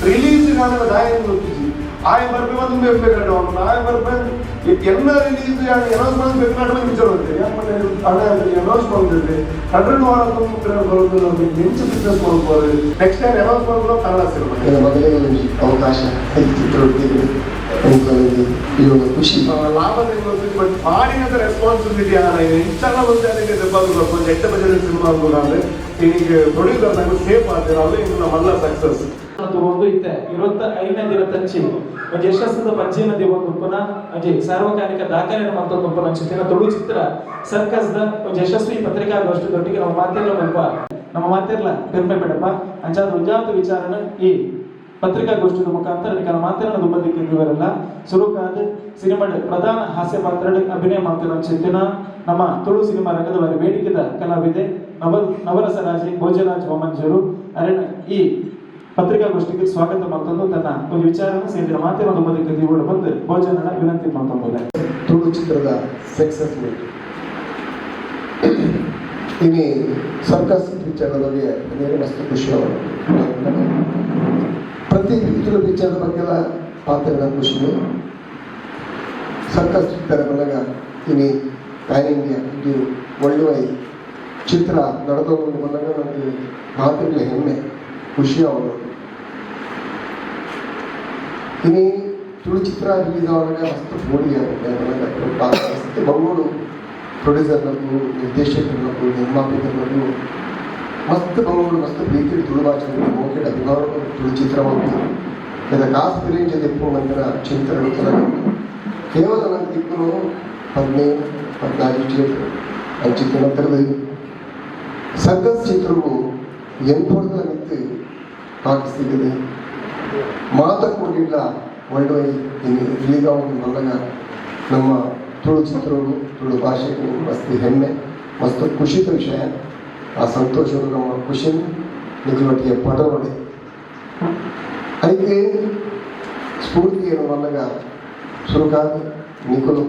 Release ನಾನು ದಾಯ ಗೊತ್ತಿಜಿ. ಆಯ್ ಬರ್ಪೆ ಬಂದು ಬೇಕಾಡ, ಆಯ್ ಬರ್ಪೆ. ಎನ್ನ ರಿಲೀಸ್ ಅನೌನ್ಸ್ ಮಾಡಿ ಬೇಕಾಡ ಪಿಕ್ಚರ್ ಬಂದಿದೆ. ಹಣ ಅನೌನ್ಸ್ ಮಾಡಿದ್ದೆ, 12 ವಾರ ಬರೋದು, ಎಂಚ ಬಿಸ್ನೆಸ್ ಮಾಡ್ಬೋದು? ನೆಕ್ಸ್ಟ್ ಟೈಮ್ ಅನೌನ್ಸ್ ಮಾಡೋದು ಕನ್ನಡ ಸಿನಿಮಾ. ನನ್ನ ಮಗಳಿಗೆ ಒಂದು ಅವಕಾಶ ಈ ಚಿತ್ರೊಟ್ಟಿಗೆ ಎಂಕುಲೊಂಜಿ ಇವಾಗ ಖುಷಿ. ಲಾಭ, ಬಟ್ ಮಾಡಿನದ ರೆಸ್ಪಾನ್ಸಿಬಿಲಿಟಿ ಇಂಚಲ ಬಂದು ಅದಕ್ಕೆ ದೆಬ್ಬಾದು ಒಂಜಿ ಎಡ್ಡೆ ಬಜೆಟ್ ಸಿನಿಮಾ ಅಂದ್ರೆ ಈಗ ಪ್ರೊಡ್ಯೂಸರ್ ನಂಗೆ ಸೇಫ್ ಆದ್ರೆ ಅವೇ ಇನ್ನು ಮಲ್ಲ ಸಕ್ಸಸ್. ಒಂದು ಇತ್ತೆ 25ನೇ ದಿನ ತಂಚಿ ಒಂಜಿ ಯಶಸ್ಸದ ಪಂಚಿನ ದಿವೊಂದು ಉಪ್ಪುನ ಒಂಜಿ ಸಾರ್ವಕಾಲಿಕ ದಾಖಲೆ ಮತ್ತೊಂದು ಉಪ್ಪುನ ಅಂಚಿತ್ತಿನ ತುಳು ಚಿತ್ರ ಸರ್ಕಸ್ ದ ಒಂಜಿ ಯಶಸ್ವಿ ಪತ್ರಿಕಾಗೋಷ್ಠಿದೊಟ್ಟಿಗೆ ನಮ್ಮ ಮಾತೆರ್ಲ ಮುಲ್ಪ ನಮ್ಮ ಮಾತೆರ್ಲ ಪೆರ್ಮೆ ಪಡಪ. ಅಂಚಾದ ಒಂಜಾತ ವಿಚಾರನ ಈ ಪತ್ರಿಕಾಗೋಷ್ಠಿದ ಮುಖಾಂತರ ನಿಕನ ಮಾತೆರ್ನ ದುಂಬದಿಕ್ಕಿದುವರೆಲ್ಲ. ಸುರುಕಾದ ಸಿನಿಮಾ ಪ್ರಧಾನ ಹಾಸ್ಯ ಪಾತ್ರ ಅಭಿನಯ ಮಾಡ್ತಿರೋ ಅಂಚಿತ್ತಿನ ನಮ್ಮ ತುಳು ಸಿನಿಮಾ ರಂಗದ ಬಾರಿ ಬೇಡಿಕೆದ ಕಲಾವಿದೆ, ನವರಸರಾಜಿ ಭೋಜರಾಜ್ ವಾಮಂಜೂರು ಅರೆನ ಈ ಪತ್ರಿಕಾಗೋಷ್ಠಿಗೆ ಸ್ವಾಗತ ಮಾಡ್ತಂದು, ತನ್ನ ಒಂದು ವಿಚಾರನ ಸೇರಿದ ಮಾತಿನ ದುಂಬದಿಕ್ಕೆ ದಿವೋಡು ಬಂದು ಭೋಜನನ ವಿನಂತಿ ಮಾಡ್ತಂದಿಲ್ಲ. ತುಳು ಚಿತ್ರದ ಸಕ್ಸಸ್ ಮೀಟ್. ಇನಿ ಸರ್ಕಸ್ ಪಿಕ್ಚರ್ದ ಬಗ್ಗೆ ಅದೇ ಮಸ್ತ್ ಖುಷಿ. ಅವರು ಪ್ರತಿ ತುಳು ಪಿಕ್ಚರ್ದ ಬಗ್ಗೆ ಎಲ್ಲ ಪಾತ್ರ ಖುಷಿ. ಸರ್ಕಸ್ ಪಿಕ್ಚರ್ ಬಂದಾಗ ಇನಿ ಪ್ಯಾನ್ ಇಂಡಿಯಾ ಇದು ಒಳ್ಳೆಯ ಚಿತ್ರ ನಡೆದೋದು ಬಂದಾಗ ನನಗೆ ಮಾತುಗಳ ಹೆಮ್ಮೆ, ಖುಷಿ. ಅವರು ಇನಿ ತುಳು ಚಿತ್ರ ರಿಲೀಸ್ ಆವಾಗ ಮಸ್ತ್ ಪೋಡಿಗೆ ಆಗುತ್ತೆ. ಮಸ್ತ್ ಬಂಗೋಡು ಪ್ರೊಡ್ಯೂಸರ್ನಗು, ನಿರ್ದೇಶಕರ್ನಗು, ನಿರ್ಮಾಪಕರ್ನಗು ಮಸ್ತ್ ಬಂಗೋಡು, ಮಸ್ತ್ ಪ್ರೀತಿ. ತುಳು ಭಾಷೆ ಮೋಕೆಡ್ ಅಭಿಮಾನ. ತುಳು ಚಿತ್ರ ಬಂತು ಇದರ ಕಾಸು ಪಿರಿಂಜ ದಿಪ್ಪು ನಂತರ ಚಿಂತನೆ. ಕೇವಲ ನನ್ನ ದಿಕ್ಕುನು 15 14 ಥಿಯೇಟರ್ ಅಂಚಿತ್ತು. ನಂತರದ ಸರ್ಕಸ್ ಚಿತ್ರವು ಎಂಪೊರ್ದ ಮಿತ್ತು ಟಾಕೀಸ್ ಮಾತ ಕೂಡಿಲ್ಲ. ಒಳ್ಳೆ ಇನ್ನು ರಿಲೀಸ್ ಆಗೋದು ಬಂದಾಗ ನಮ್ಮ ತುಳು ಚಿತ್ರಗಳು, ತುಳು ಭಾಷೆಗೆ ಮಸ್ತ್ ಹೆಮ್ಮೆ, ಮಸ್ತ್ ಖುಷಿದ ವಿಷಯ. ಆ ಸಂತೋಷವು, ನಮ್ಮ ಖುಷಿ ನಿಜವಟ್ಟಿಗೆ ಪಟ ನೋಡಿ ಅದಕ್ಕೆ ಸ್ಫೂರ್ತಿ ಏನು ಬಂದಾಗ, ಸುರುಕಾದ ನಿಖಲು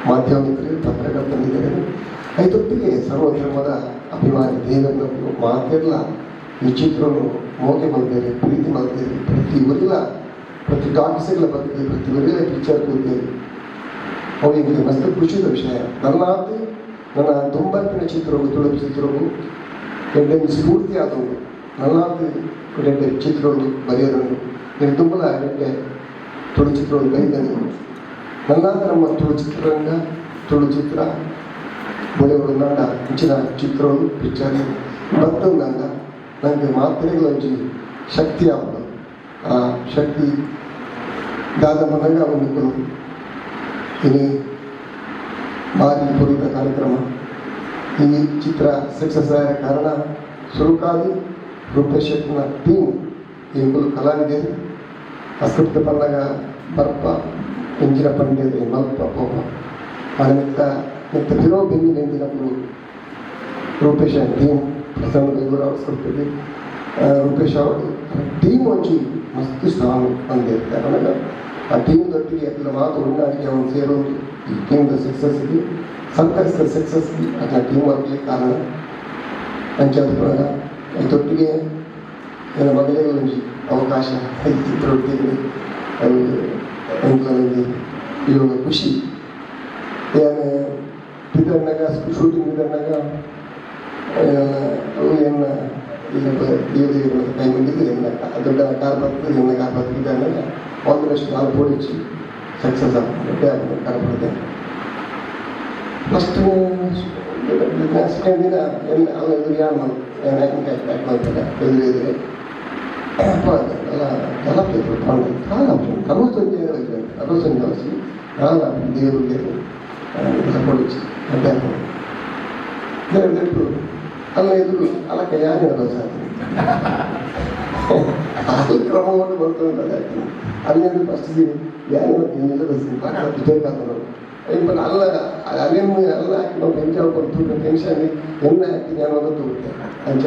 ಮಾಧ್ಯಮ ಮಿತ್ರರು, ಪತ್ರಕರ್ತರಿದ್ದಾರೆ. ಐತೊಟ್ಟಿಗೆ ಸರ್ವಧರ್ಮದ ಅಭಿಮಾನಿ ದೇವರನ್ನು ಮಾತೆಲ್ಲ ಈ ಚಿತ್ರವನ್ನು ಮೋಕೆ ಮಲ್ತೇವೆ, ಪ್ರೀತಿ ಮಲ್ತೇವೆ. ಪ್ರತಿ ಊರಿಲ, ಪ್ರತಿ ಟಾಕೀಸ್ಗಳ ಬರ್ತದೆ, ಪ್ರತಿ ಊರಿಲ ಪಿಕ್ಚರ್ ಕೂತೇವೆ. ಅವು ಮಸ್ತ್ ಖುಷಿದ ವಿಷಯ. ನನ್ನಾತು ನನ್ನ ದುಂಬರ್ಪಿನ ಚಿತ್ರವು, ತುಳು ಚಿತ್ರವು ಎಡ್ಡೆ ಸ್ಫೂರ್ತಿ ಆದವು. ನನ್ನಾತು ಎಡ್ಡೆ ಚಿತ್ರಗಳು ಬರೆಯೋದನ್ನು ನೀನು ತುಂಬಲ ಎಡ್ಡೆ ತುಳು ಚಿತ್ರಗಳು ಬರೆದನು. ನನ್ನಾದ ನಮ್ಮ ತುಳು ಚಿತ್ರರಂಗ, ತುಳು ಚಿತ್ರ ಬೊಳೆಗಳು ನಾಡ ಇಂಚಿನ ಚಿತ್ರಗಳು, ಪಿಕ್ಚರ್ ಬತ್ತಂದಾಗ ನನಗೆ ಮಾತ್ರೆಗಳು ಒಂಜಿ ಶಕ್ತಿ ಆಪುಂಡು. ಆ ಶಕ್ತಿ ದಾದ ಮನಗ ಅವನಿಗೂ ಇನಿ ಭಾರಿ ಪೂರಿತ ಕಾರ್ಯಕ್ರಮ. ಈ ಚಿತ್ರ ಸಕ್ಸಸ್ ಆದ ಕಾರಣ ಸುರುಕಾದಿ ರೂಪೇಶ್ ಶೆಟ್ಟಿನ ಟೀಮ್, ಎಂಕುಲು ಕಲಾವಿದರು. ಆ ಸ್ಕ್ರಿಪ್ಟ್ ಬಂದಾಗ ಬರ್ಪ, ಎಂಜಿನ ಪಂಡಿದೆ ಮಲ್ಪ ಪೋಪ ಅನಿಮಿತ್ತ ಮಿತ್ತ ಹಿರೋ ಬೆನ್ನಿ ಬೆಂದಿನప్పుడు ರೂಪೇಶ್ ಟೀಮ್, ಪ್ರಸನ್ನ ಬೇಗೂರು ಅವ್ರ ಸ್ಕ್ರಿಪ್ಟ್, ರೂಪೇಶ್ ಅವರು ಟೀಮ್ ಒಂಜಿ ಮಸ್ತ್ ಸ್ಟ್ರಾಂಗ್ ಬಂದಿರ್ತಾರೆ. ಆಮೇಲೆ ಆ ಟೀಮ್ ದೊಟ್ಟಿಗೆ ಎಲ್ಲ ಮಾತು ಒಣ್ಣಾಗಿ ಅವನು ಸೇರೋದು ಈ ಟೀಮ್ದ ಸಕ್ಸಸ್ಗೆ, ಸರ್ಕಸ್ ಸಕ್ಸಸ್ಗೆ ಅದನ್ನ ಟೀಮ್ ವರ್ಕ್ಗೆ ಕಾರಣ. ಅಂಚಾದ ಐತೊಟ್ಟಿಗೆ ನನ್ನ ಮಗಳಿಗೆ ಒಂಜಿ ಅವಕಾಶ ಈ ಚಿತ್ರೊಟ್ಟಿಗೆ ಅದು ಎಂಕುಲೊಂಜಿ ಇವಾಗ ಖುಷಿ. ಯಾನ್ ಪಿದರ್ನಾಗ, ಶೂಟಿಂಗ್ ಪಿದರ್ನಾಗ ಅವು ಎನ್ನ ದೇವರು ಕೈ ಮುಗಿದು, ಎನ್ನ ದೊಡ್ಡ ಕಾರ್ ಬರ್ತದೆ, ಎನ್ನ ಕಾರ್ ಬರ್ತದೆ. ಆಲ್ the best. ನಾನು ಪೋಡಿಚ್ಚಿ ಸಕ್ಸಸ್ ಆಗ್ತದೆ ಕಾರ್ ಬರ್ತದೆ. ಫಸ್ಟ್ ಸೆಕೆಂಡ್ ದಿನ ಎನ್ನ ಅಲ್ಲ ಎದುರು ಯಾನ್ ಯಾನ್ ಆ್ಯಕ್ಟ್ ಮಾಡ್ತಾರೆ ಎದುರು ಎದುರು. ಅಪ್ಪ ಅಲ್ಲ ತಲಪು ಕಾಲ 61 61 ವರ್ಷ ಕಾಲ. ದೇವರು ಕೊಡಿಚ್ಚಿ ಅಡ್ಡ ದೇವರು ಅಲ್ಲ ಎದುರು ಅಲಕ್ಕ ಯಾರು ಸಾಧ್ಯ ಅಲ್ಲಿ ಕ್ರಮವನ್ನು ಬರ್ತದೆ. ಅಲ್ಲಿ ಫಸ್ಟ್ ಸೀನ್ ಯಾರು ಬೇಕಾಗ್ತದೆ ಇಂಪನ ಅಲ್ಲ ಅಲ್ಲೇನು ಅಲ್ಲ ಹಾಕಿ ಎಂಚ ತೂಕ ಟೆನ್ಷನ್ ಎಣ್ಣೆ ಹಾಕಿ ನಾನು ಒಂದು ತೂಗುತ್ತೆ. ಅಂಚ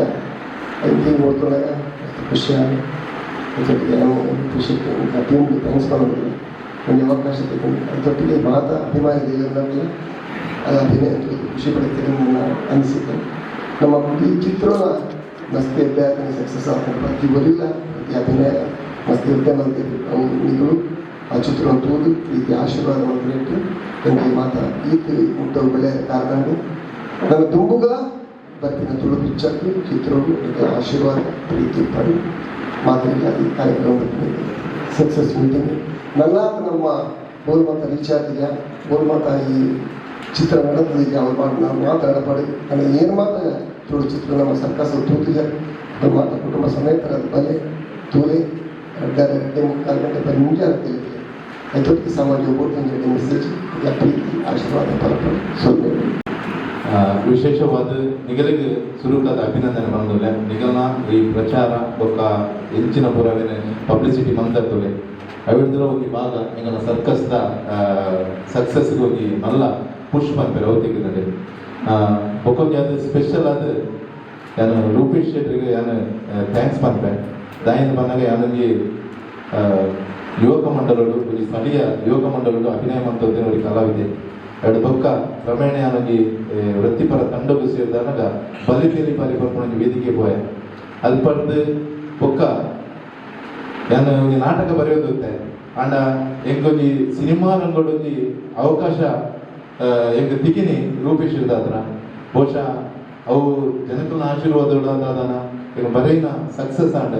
ಐದು ನೋಡ್ಕೊಂಡಾಗ ಖುಷಿ ಆಗಿ ಜೊತೆಗೆ ನಾನು ಖುಷಿ ಟೀಮ್ಗೆ thanks ಮಾಡೋದು ಒಂದು ಅವಕಾಶ ತಗೊಂಡು. ಅದರೊಟ್ಟಿಗೆ ಮಾತಾ ಅಭಿಮಾನಿ ದೇವರನ್ನೆಲ್ಲ ಅದು ಅಭಿನಯ ಖುಷಿ ಪಡುತ್ತೇನೆ ನನ್ನ ಅನಿಸಿಕೆ. ನಮ್ಮ ಈ ಚಿತ್ರನ ಮಸ್ತ್ ಎಡ್ಡೆ ಸಕ್ಸಸ್ ಆಗ್ತದೆ. ಪ್ರತಿ ಒರಿಲ್ಲ ಪ್ರತಿ ಈ ಅಭಿನಯ ಮಸ್ತ್ ಎಡ್ಡೆ ಮಲ್ತೆರ್. ಅವು ನಿಕುಲು ಆ ಚಿತ್ರ ತೂದು ಪ್ರೀತಿ ಆಶೀರ್ವಾದ ಮಲ್ಪುನೆಟ್ ಎಂಕ್ ಮಾತ ಈತ್ ಮುಟ್ಟ ಬೆಳೆ ಕಾರಣ. ನನ್ನ ದುಂಬುಗಳ ಬರ್ಪಿನ ತುಳು ಪಿಕ್ಚರ್ ಚಿತ್ರವು ನಿಕಲ ಆಶೀರ್ವಾದ ಪ್ರೀತಿ ಪಡಿ ಮಾತೆರೆಗ್ಲಾ. ಈ ಕಾರ್ಯಕ್ರಮ ಸಕ್ಸಸ್ ಮೀಟಿಂಗ್ ನಲ್ಲಾತ್ ನಮ್ಮ ಬೋಲ್ ಮಾತ ರೀಚ್ ಆತಿದ್ಯಾ, ಬೋಲ್ ಮಾತ ಈ ಚಿತ್ರ ನಡತದಿದ್ಯಾ, ಅವ್ರು ಮಾಡಿ ನಾವು ಮಾತಾಡಪಾಡಿ ನನ್ನ ಏನು ಮಾತ ತುಳು ಚಿತ್ರ ನಮ್ಮ ಸರ್ಕಸ್ ತೂತಿದೆ. ಅದು ಮಾತ ಕುಟುಂಬ ಸಮೇತರ ಅದು ಬಲೆ ತೂಲೆ. 2:45 ಗಂಟೆ ಪಂಜಾರ ತಿಳಿದಿದೆ. ಐತೊಟ್ಟಿಗೆ ಸಮಾಜ ಒಬ್ಬೊಟ್ಟು ಮೆಸೇಜ್ ಪ್ರೀತಿ ಆಶೀರ್ವಾದ ಪರಪಡಿ ಸೊಲ್ಮೆ. ವಿಶೇಷವಾದ ನಿಗಲಿಗೆ ಸುರುಕಾದ ಅಭಿನಂದನೆ ಬಂದುಲ್ಲೆ. ನಿಗಲ್ನ ಈ ಪ್ರಚಾರ ಬೊಕ್ಕ ಎಂಚಿನ ಪುರವಿನ ಪಬ್ಲಿಸಿಟಿ ಮಂದರ್ತುಲೆ ಅವಿಡ್ದಲ ಒಂಜಿ ಭಾಗ ಎಂಗನ ಸರ್ಕಸ್ದ ಸಕ್ಸಸ್ ಒಂಜಿ ಮಲ್ಲ ಪುಷ್ ಪನ್ಪೆರ್ ಅವು ತಿಕ್ಕಿನಡೆ. ಬೊಕ್ಕೊಂಜಿ ಅದು ಸ್ಪೆಷಲ್ ಆದ್ ಯಾನ್ ರೂಪೇಶ್ ಶೆಟ್ರಿಗೆ ಯಾನ್ thanks ಪನ್ಪೆ. ದಾಯೆಂದ್ ಪನ್ನಗ ಯಾನೊಂಜಿ ಯುವಕ ಮಂಡಲಡು, ಒಂಜಿ ಸ್ಥಳೀಯ ಯುವಕ ಮಂಡಲಡು ಅಭಿನಯ ಮಂತೊಂದಿನ ಒಂಜಿ ಕಲಾವಿದೆ. ಎರಡು ಬೊಕ್ಕ ಕ್ರಮೇಣ ಯಾನೊಂಜಿ ವೃತ್ತಿಪರ ತಂಡಗು ಸೇರಿದಾಗ ಬಲಿ ತೇಲಿ ಪಾಲಿ ಪನ್ಪುನ ಒಂಜಿ ವೇದಿಕೆ ಪೋಯೆ. ಅಲ್ಪಡ್ದು ಬೊಕ್ಕ ಯಾನ್ ಒಂಜಿ ನಾಟಕ ಬರೆಯೋದುತ್ತೆ. ಆಂಡ ಎಂಕೊಂಜಿ ಸಿನಿಮಾ ರಂಗಡೊಂಜಿ ಅವಕಾಶ ಎಂಕ್ ತಿಕಿನಿ ರೂಪೇಶ್ ದಾತ್ರ. ಬಹುಶಃ ಅವು ಜನಕುಲ್ನ ಆಶೀರ್ವಾದ ಈಗ ಬರೆಯಿನ ಸಕ್ಸಸ್ ಆಂಡ್.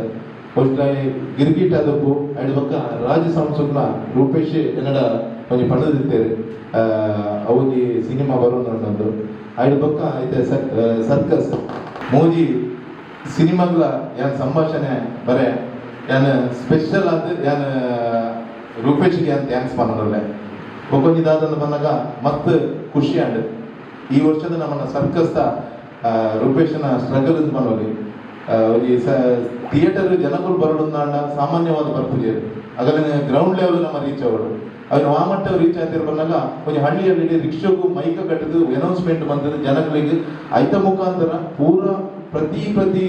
ಬಹುಶಃ ಗಿರ್ಗಿಟ್ ಆದಪ್ಪು ಐಡ್ ಬೊಕ್ಕ ರಾಜ ಸಂಸುಕ್ನ ರೂಪೇಶ್ ಎನ್ನಡ ಒಂಜಿ ಪಂಡದಿತ್ತೇರು, ಅವೊಂಜಿ ಸಿನಿಮಾ ಬರೋದು. ಐಡ್ ಬೊಕ್ಕ ಐತೆ ಸರ್ಕಸ್ ಮೋಜಿ ಸಿನಿಮಾಗ್ಲ ಯಾನ್ ಸಂಭಾಷಣೆ ಬರೆ. ಯಾನ್ ಸ್ಪೆಷಲ್ ಆದ್ ಯಾನ್ ರೂಪೇಶ್ಗೆ ಯಾನ್ thanks ಪನ್ನೊಂದುಲ್ಲೆ. ಬೊಕ್ಕೊಂಜಿ ದಾದಂದು ಪನ್ನಗ ಮಸ್ತ್ ಖುಷಿ ಆಂಡ್. ಈ ವರ್ಷದ ನಮ್ಮನ್ನ ಸರ್ಕಸ್ದ ರೂಪೇಶನ ಸ್ಟ್ರಗಲ್ ಅಂತ ಪನೊಲಿ. ಒಂಜಿ ಥಿಯೇಟರ್ ಜನಕುಲು ಬರೊಡುಂದಾಂಡ ಸಾಮಾನ್ಯವಾದ ಬರ್ಪುಜೆರ್. ಅಗಲನೆ ಗ್ರೌಂಡ್ ಲೆವೆಲ್ ನಮ್ಮ ರೀಚ್ ಅವಡು ಅವನು ಆ ಮಟ್ಟ ರೀಚ್ ಆತಿರ್ ಬಂದಾಗ ಒಂಜಿ ಹಳ್ಳಿಯಲ್ಲಿ ರಿಕ್ಷಾಗೂ ಮೈಕ ಕಟ್ಟದು ಅನೌನ್ಸ್ಮೆಂಟ್ ಬಂದದ್ದು ಜನಗಳಿಗೆ ಐತ ಮುಖಾಂತರ ಪೂರ ಪ್ರತಿ ಪ್ರತಿ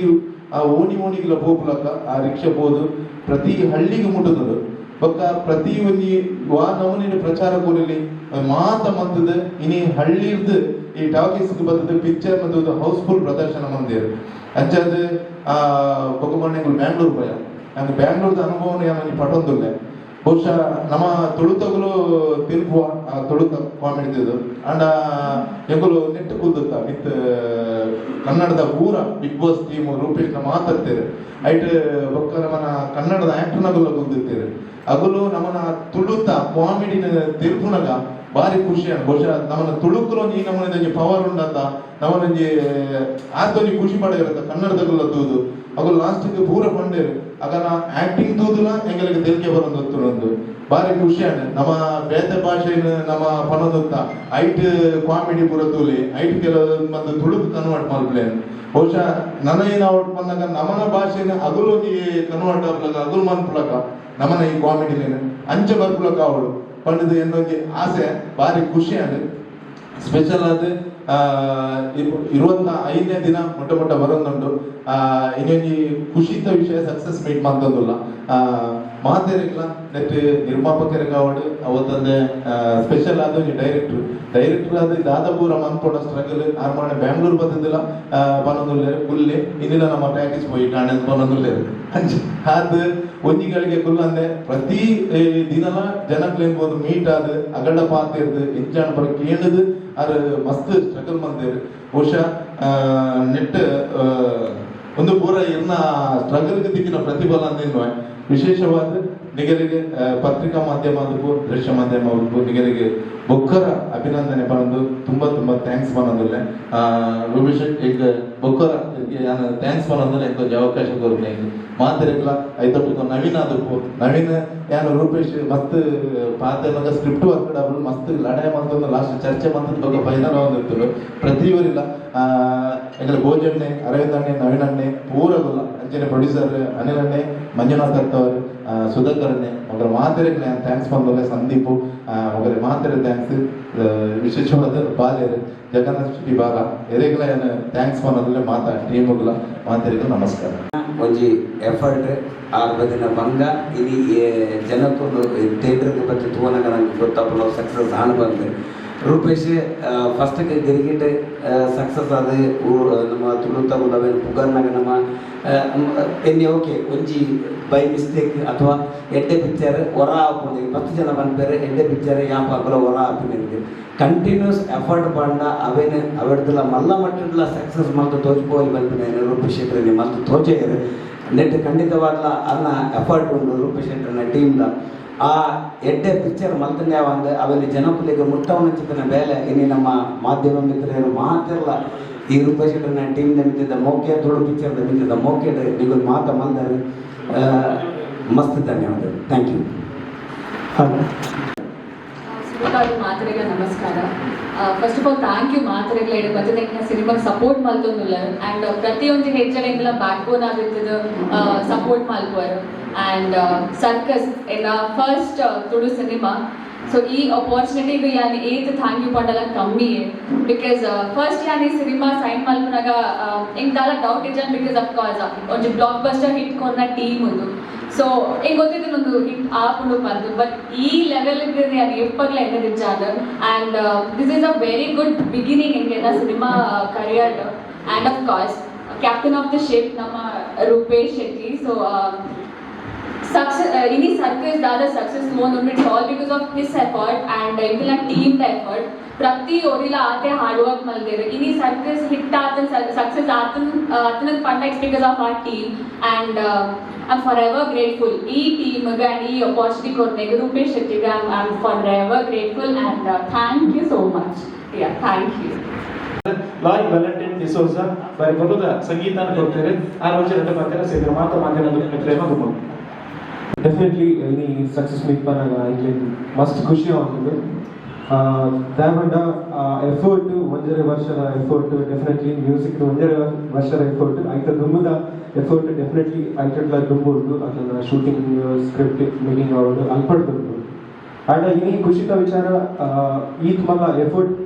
ಆ ಓಣಿ ಓಣಿಗೆಲ್ಲ ಪೋಪುಲಕ್ಕ ಆ ರಿಕ್ಷಾ ಪೋದು ಪ್ರತಿ ಹಳ್ಳಿಗೆ ಮುಟ್ಟುತ್ತದೆ. ಬೊಕ್ಕ ಪ್ರತಿ ಒಂಜಿ ವಾ ನಮೂನೆ ಪ್ರಚಾರ ಕೊರಲಿ ಮಾತ ಮಂತದ ಇನಿ ಹಳ್ಳಿರ್ದು ಈ ಟಾಕೀಸ್ ಬತ್ತದ ಪಿಕ್ಚರ್ ಮತ್ತು ಹೌಸ್ಫುಲ್ ಪ್ರದರ್ಶನ ಮಂದಿರ್. ಅಂಚಾದ ಆ ಬೊಕ್ಕ ಮೊನ್ನೆ ಬ್ಯಾಂಗ್ಳೂರ್ ಪೋಯ. ನಂಗೆ ಬ್ಯಾಂಗ್ಳೂರ್ದ ಅನುಭವನ ಯಾನ್ ಪಟೊಂದುಲ್ಲೆ. ಬಹುಶಃ ನಮ್ಮ ತುಳುತಗುಲು ತಿರುಪುವ ಆ ತುಳುತ ಕಾಮಿಡಿ. ಅಂಡ ಎಂಕುಲು ನೆಟ್ಟು ಕೂದುತ್ತ ವಿತ್ ಕನ್ನಡದ ಪೂರ ಬಿಗ್ ಬಾಸ್ ಟೀಮ್ ರೂಪೇಶ್ ನ ಮಾತಾಡ್ತೇವೆ. ಐಟ್ ಬೊಕ್ಕ ನಮ್ಮನ ಕನ್ನಡದ ಆಕ್ಟರ್ನಗುಲ ಕೂದಿರ್ತೇವೆ. ಅಗುಲು ನಮ್ಮನ ತುಳುತ ಕಾಮಿಡಿನ ತಿರುಪುನಗ ಬಾರಿ ಖುಷಿ. ಬಹುಶಃ ನಮ್ಮನ ತುಳುಕುಲು ಒಂಜಿ ನಮ್ಮನ ಒಂಜಿ ಪವರ್ ಉಂಡಂತ ನಮ್ಮನೊಂಜಿ ಆತೊಂಜಿ ಖುಷಿ ಪಡೆಯಿರತ್ತ ಕನ್ನಡದಗುಲ ತೂದು. ಅಗುಲು ಲಾಸ್ಟ್ ಪೂರ ಪಂಡೇರು ಅಗನ ಆಕ್ಟಿಂಗ್ ತೂದುಲ ಎಂಗಳಿಗೆ ತೆಲಿಕೆ ಬರೊಂದು ಬಾರಿ ಖುಷಿ ಆಂಡ್. ನಮ್ಮ ಬೇತೆ ಭಾಷೆನ ನಮ್ಮ ಪನೊಂದುತ್ತ ಐಟ್ ಕಾಮಿಡಿ ಪೂರ ತೂಲಿ ಐಟ್ ಕೆಲವು ಮತ್ತು ತುಳುಕು ಕನ್ವರ್ಟ್ ಮಲ್ಪಲೆ. ಬಹುಶಃ ನನ್ನ ಏನ ಔಟ್ ಬಂದಾಗ ನಮನ ಭಾಷೆನ ಅಗುಲು ಒಂಜಿ ಕನ್ವರ್ಟ್ ಆಪ್ಲಕ ಅಗುಲು ಮನ್ಪುಲಕ ನಮನ ಈ ಕಾಮಿಡಿಲೇನ ಅಂಚ ಬರ್ಪುಲಕ ಅವಳು ಪಂಡದು എന്നೊಂಜಿ ಆಸೆ. ಬಾರಿ ಖುಷಿ ಆಂಡ್. ಸ್ಪೆಷಲ್ ಆದ್ 25ನೇ ದಿನ ಮೊಟ್ಟ ಮೊಟ್ಟ ಬರೋದುಂಟು. ಇನ್ನೊಂಜಿ ಖುಷಿತ ವಿಷಯ ಸಕ್ಸಸ್ ಮೀಟ್ ಮಂತೊಂದುಲ್ಲ. ಮಾತೆರೆಗ್ಲ ನೆಟ್ ನಿರ್ಮಾಪಕರಿಗೆ ಅವಡು ಅವತ್ತಂದೆ ಸ್ಪೆಷಲ್ ಆದ ಒಂಜಿ ಡೈರೆಕ್ಟರ್. ಡೈರೆಕ್ಟರ್ ಆದ ದಾದ ಪೂರ ಮನ್ಪೊಡ ಸ್ಟ್ರಗಲ್ ಆರ್ ಮಾಣೆ ಬ್ಯಾಂಗ್ಳೂರ್ ಬತ್ತದಿಲ್ಲ ಪನೊಂದುಲ್ಲೆರ್. ಕುಲ್ಲೆ ಇನ್ನಿಲ್ಲ ನಮ್ಮ ಪ್ಯಾಕೇಜ್ ಪೋಯಿ ಕಾಣೆ ಪನೊಂದುಲ್ಲೆರ್. ಅಂಚ ಆದ್ ಒಂಜಿ ಗಳಿಗೆ ಕುಲ್ಲಂದೆ ಪ್ರತಿ ದಿನಲ ಜನಕ್ಲೆನ್ ಒಂದು ಮೀಟ್ ಆದ್ ಅಗಡ ಪಾತೆರ್ದು ಎಂಚಾಣ ಪರ ಕೇಳುದು ಅರ್ ಮಸ್ತ್ ಸ್ಟ್ರಗಲ್ ಮಂದೇರ್. ಬಹುಶಃ ನೆಟ್ ಒಂದು ಪೂರ ಇರ್ನ ಸ್ಟ್ರಗಲ್ಗೆ ತಿಕ್ಕಿನ ಪ್ರತಿಫಲ ಅಂದಿನ್ವ. ವಿಶೇಷವಾದ ನಿಗಲಿಗೆ ಪತ್ರಿಕಾ ಮಾಧ್ಯಮ ಅದಕ್ಕೂ ದೃಶ್ಯ ಮಾಧ್ಯಮ ಅದಕ್ಕೂ ನಿಗಲಿಗೆ ಬೊಕ್ಕರ ಅಭಿನಂದನೆ ಪನೊಂದು ತುಂಬಾ ತುಂಬಾ thanks ಪನೊಂದುಲ್ಲೆ. ರೂಪೇಶ್ ಈಗ ಬೊಕ್ಕರ thanks ಪನೊಂದುಲ್ಲೆ. ಎಂಕ್ ಒಂಜಿ ಅವಕಾಶ ಕೊರ್ನೆ ಮಾತೆರೆಗ್ಲ. ಐತೊಟ್ಟಿಗೆ ನವೀನ್ ಆದಪ್ಪು ನವೀನ್ ಯಾನು ರೂಪೇಶ್ ಮಸ್ತ್ ಪಾತೆರ್ನಗ ಸ್ಕ್ರಿಪ್ಟ್ ವರ್ಕ್ ಡಬಲ್ ಮಸ್ತ್ ಲಡಾಯಿ ಮಂತೊಂದು ಲಾಸ್ಟ್ ಚರ್ಚೆ ಮಂತದ ಬಗ್ಗೆ ಫೈನಲ್ ಒಂದಿತ್ತು. ಪ್ರತಿಯೊರಿಲ್ಲ ಎಂಕಲೆ ಭೋಜಣ್ಣೆ, ಅರವಿಂದ್ ಅಣ್ಣೆ, ನವೀನ್ ಅಣ್ಣೆ ಪೂರಗುಲ್ಲ. ಅಂಚನೆ ಪ್ರೊಡ್ಯೂಸರ್ ಅನಿಲ್ ಅಣ್ಣೆ, ಮಂಜುನಾಥ್ ಅರ್ತವರು, ಸುಧಾಕರ್ ಅಣ್ಣೆ ಮೊಗಲ ಮಾತೆರೆಗ್ thanks ಪಂದೊಲ್ಲೆ. ಸಂದೀಪು ಮೊಗಲ ಮಾತೆರೆ thanks. ವಿಶೇಷವಾದ ಬಾಲ್ಯರು ಜಗನ್ನಾಥ್ ಶೆಟ್ಟಿ ಬಾಲ ಎರೆಗ್ಲ ಏನು thanks ಪನ್ನೊಂದುಲ್ಲೆ. ಮಾತಾ ಟೀಮುಗ್ಲ ಮಾತೆರೆಗ್ ನಮಸ್ಕಾರ. ಒಂಜಿ ಎಫರ್ಟ್ ಆರ್ ಬದಿನ ಬಂಗ ಇನಿ ಜನಕ್ಕೊಂದು ಥಿಯೇಟರ್ಗೆ ಬತ್ತಿ ತೂವನಗ ನಂಗೆ ಗೊತ್ತಾಪುನ ಸಕ್ಸಸ್ ಆನ್ ಬಂದು. Rupesh ಫಸ್ಟ್ಗೆ ಗಿರಿಗಿಟ್ ಸಕ್ಸಸ್ ಆದ ನಮ್ಮ ತುಳುತ ಉಲವೇನು ಪುಗರ್ನಾಗ ನಮ್ಮ ಎನ್ನೆ ಓಕೆ ಒಂಜಿ ಬೈ ಮಿಸ್ಟೇಕ್ ಅಥವಾ ಎಡ್ಡೆ ಪಿಕ್ಚರ್ ಹೊರ ಆಪುಂಡು. 10 ಜನ ಪನ್ಪೆರ್, ಎಡ್ಡೆ ಪಿಕ್ಚರ್ ಯಾಪಾಗುಲ ಹೊರ ಆಪುಂಡು. ಕಂಟಿನ್ಯೂಸ್ ಎಫರ್ಟ್ ಪಂಡ ಅವೇನು ಅವೆಡ್ದಲ ಮಲ್ಲ ಮಟ್ಟಡ್ಲ ಸಕ್ಸಸ್ ಮಲ್ತು ತೋಜ್ಪೋಲಿ ಪನ್ಪಿನ ರೂಪೇಶ್ ಶೆಟ್ಟರ್ ಮಲ್ತು ತೋಜೆಯರು. ನೆಟ್ ಖಂಡಿತವಾಗ್ಲ ಅನ್ನ ಎಫರ್ಟ್ ಉಂಡು ರೂಪೇಶ್ ಶೆಟ್ಟರ್ನ ಟೀಮ್ದ. ಆ ಎಡ್ಡೆ ಪಿಕ್ಚರ್ ಮಲ್ತಂದೆ ಒಂದು ಅವೆಲ್ಲ ಜನಕುಲಿಗೆ ಮುಟ್ಟವನಂಚಿತನ ಬೇಲೆ ಇನಿ ನಮ್ಮ ಮಾಧ್ಯಮ ಮಿತ್ರರು ಮಾತೆಲ್ಲ ಈ ರೂಪೇಶ್ ಶೆಟ್ಟರ್ನ ಟೀಮ್ ಮಿತ್ತಿದ್ದ ಮೋಕೆ, ತುಳು ಪಿಕ್ಚರ್ ಮಿತ್ತಿದ್ದ ಮೋಕೆ ನೀವು ಮಾತ ಮಲ್ದರು. ಮಸ್ತ್ ಧನ್ಯವಾದ, thank you. ಸುರುಕಾದು ಮಾತೆರೆಗ್ಲ ನಮಸ್ಕಾರ. First of all, thank you ಮಾತೆರೆಗ್ಲ. ಬತ್ತದ ಸಿನಿಮಾಗೆ ಸಪೋರ್ಟ್ ಮಲ್ತೊಂದುಲ್ಲ ಆ್ಯಂಡ್ ಪ್ರತಿಯೊಂದು ಹೆಚ್ಚಳ ಬ್ಯಾಕ್ ಬೋನ್ ಆಗಿರ್ತದೆ, ಸಪೋರ್ಟ್ ಮಲ್ಪುವರು. ಆ್ಯಂಡ್ ಸರ್ಕಸ್ ಎನ್ನ first Tulu cinema. So ಈ ಅಪಾರ್ಚುನಿಟಿಗೆ ಯಾನ್ ಏತ್ thank you ಪಂಡಲ ಕಮ್ಮಿ, because first ಯಾನ್ ಈ ಸಿನಿಮಾ ಸೈನ್ ಮಲ್ಪುನಾಗ ಎಂಕ್ ದಾಲ ಡೌಟ್ ಇಜ್ಜಾನ್, because of course ಒಂಜಿ block buster hit ಕೊರ್ನ team ಉಂದು. ಸೊ ಎಂಕ್ ಗೊತ್ತಿತ್ತು ಒಂದು ಹಿಟ್ ಆಪುಂಡು ಪಂದ್, ಬಟ್ ಈ ಲೆವೆಲ್ ಯಾನ್ ಎಪ್ಪಗ್ಲ ಎನ್ನದಿಜ್ಜಾಂಡ್. And this is a very good beginning ಎಂಕೆನ cinema career. And of course, captain of the ship ನಮ್ಮ ರೂಪೇಶ್ ಶೆಟ್ಟಿ. ಸೊ ಸಕ್ಸಸ್ ಇನಿ ಸರ್ಕಸ್ ದಾದ success ತೂವೊಂದುಂಡು, it's all because of his effort and ಇಂದಿನ team the effort. ಪ್ರತಿ ಒರಿಲ ಆತೆ hard work ಮಲ್ದೇರು. ಇನಿ circus hit ಆತನ್, success ಆತನ್ ಆತನ ಪಂಡ, it's because of our team and I'm forever grateful ಈ ಟೀಮ್ಗೆ ಆ್ಯಂಡ್ ಈ ಅಪಾರ್ಚುನಿಟಿ ಕೊಡ್ನೆಗೆ ರೂಪೇಶ್ ಶೆಟ್ಟಿಗೆ. I am forever grateful and thank you so much. Yeah, thank you. Loy Valentine D'Souza ಬಾರಿ ಬರುದ ಸಂಗೀತನ ಕೊಡ್ತೇವೆ. ಆ ರೋಜ್ ಎರಡು ಮಾತಿನ ಸೇರಿದ ಮಾತ ಮಾತಿನ ಮಿತ್ರೇಮ ಗುಮ್ಮ. ಡೆಫಿನೆಟ್ಲಿ ಇನಿ ಸಕ್ಸಸ್ ಮೀಟ್ ಪನ್ನಾಗ ಎಂಕ್ಲೆಗ್ ಮಸ್ತ್ ಖುಷಿ ಆವೊಂದುಂಡು. ದಾಯೆಪಂಡ ಎಫರ್ಟ್, 1.5 ವರ್ಷದ effort definitely, music 1.5 ವರ್ಷದ ಎಫರ್ಟ್, ಐತ ದುಂಬುದ ಎಫರ್ಟ್ ಡೆಫಿನೆಟ್ಲಿ ಐಟಟ್ಲ ದುಂಬು ಉಂಡು. ಅಕ್ಲೆನ shooting, script making ಆವಡ್ ಅಲ್ಪಡ್ ದುಂಬು. ಆಂಡ ಇನಿ ಖುಷಿತ ವಿಚಾರ, ಈತ್ ಮಲ್ಲ ಎಫರ್ಟ್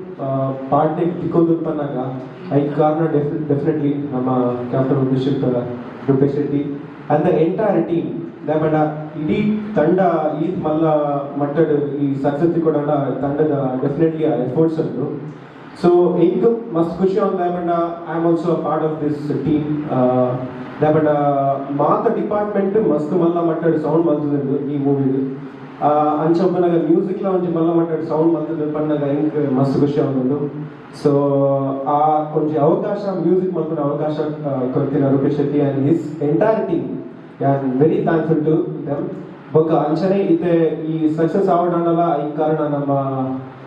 ಪಾರ್ಟ್ನೆ ತಿಕ್ಕೊಂದು ಪನ್ನಾಗ ಐಕ್ ಕಾರಣ ಡೆಫಿನೆಟ್ಲಿ ನಮ್ಮ captain of the ship Rupesh Shetty and the entire team. ದಾಯೆಪಂಡ ಇಡೀ ತಂಡ ಈತ್ ಮಲ್ಲ ಮಟ್ಟಡ್ ಈ ಸಕ್ಸಸ್ ತಿಕ್ಕೊಡಂಡ ತಂಡದ ಡೆಫಿನೆಟ್ಲಿ ಆ ಎಫರ್ಟ್ಸ್ ಉಂಟು. ಸೊ ಎಂಕ್ ಮಸ್ತ್ ಖುಷಿ ಆವೊಂದು. ದಾಯೆಪಂಡ I am also part of this team. ದಾಯೆಪಂಡ ಮಾತ ಡಿಪಾರ್ಟ್ಮೆಂಟ್ ಮಸ್ತ್ ಮಲ್ಲ ಮಟ್ಟಡ್ ಸೌಂಡ್ ಮಲ್ತುದುಂಡು ಈ ಮೂವಿಡ್. ಅಂಚ ಉಪ್ಪುನಗ ಮ್ಯೂಸಿಕ್ಲ ಒಂಜಿ ಮಲ್ಲ ಮಟ್ಟಡ್ ಸೌಂಡ್ ಮಲ್ತುದು ಪನ್ನಗ ಎಂಕ್ ಮಸ್ತ್ ಖುಷಿ ಆವೊಂದುಂಡು. ಸೊ ಆ ಒಂಜಿ ಅವಕಾಶ, ಮ್ಯೂಸಿಕ್ ಮಲ್ಪುನ ಅವಕಾಶ ಕೊರ್ತಿನ Rupesh Shetty and his entire team, I am very thankful to them. ಬೊಕ್ಕ ಅಂಚನೆ ಇತ್ತೆ ಈ ಸಕ್ಸಸ್ ಆವಡಂಡಲ ಈ ಕಾರಣ ನಮ್ಮ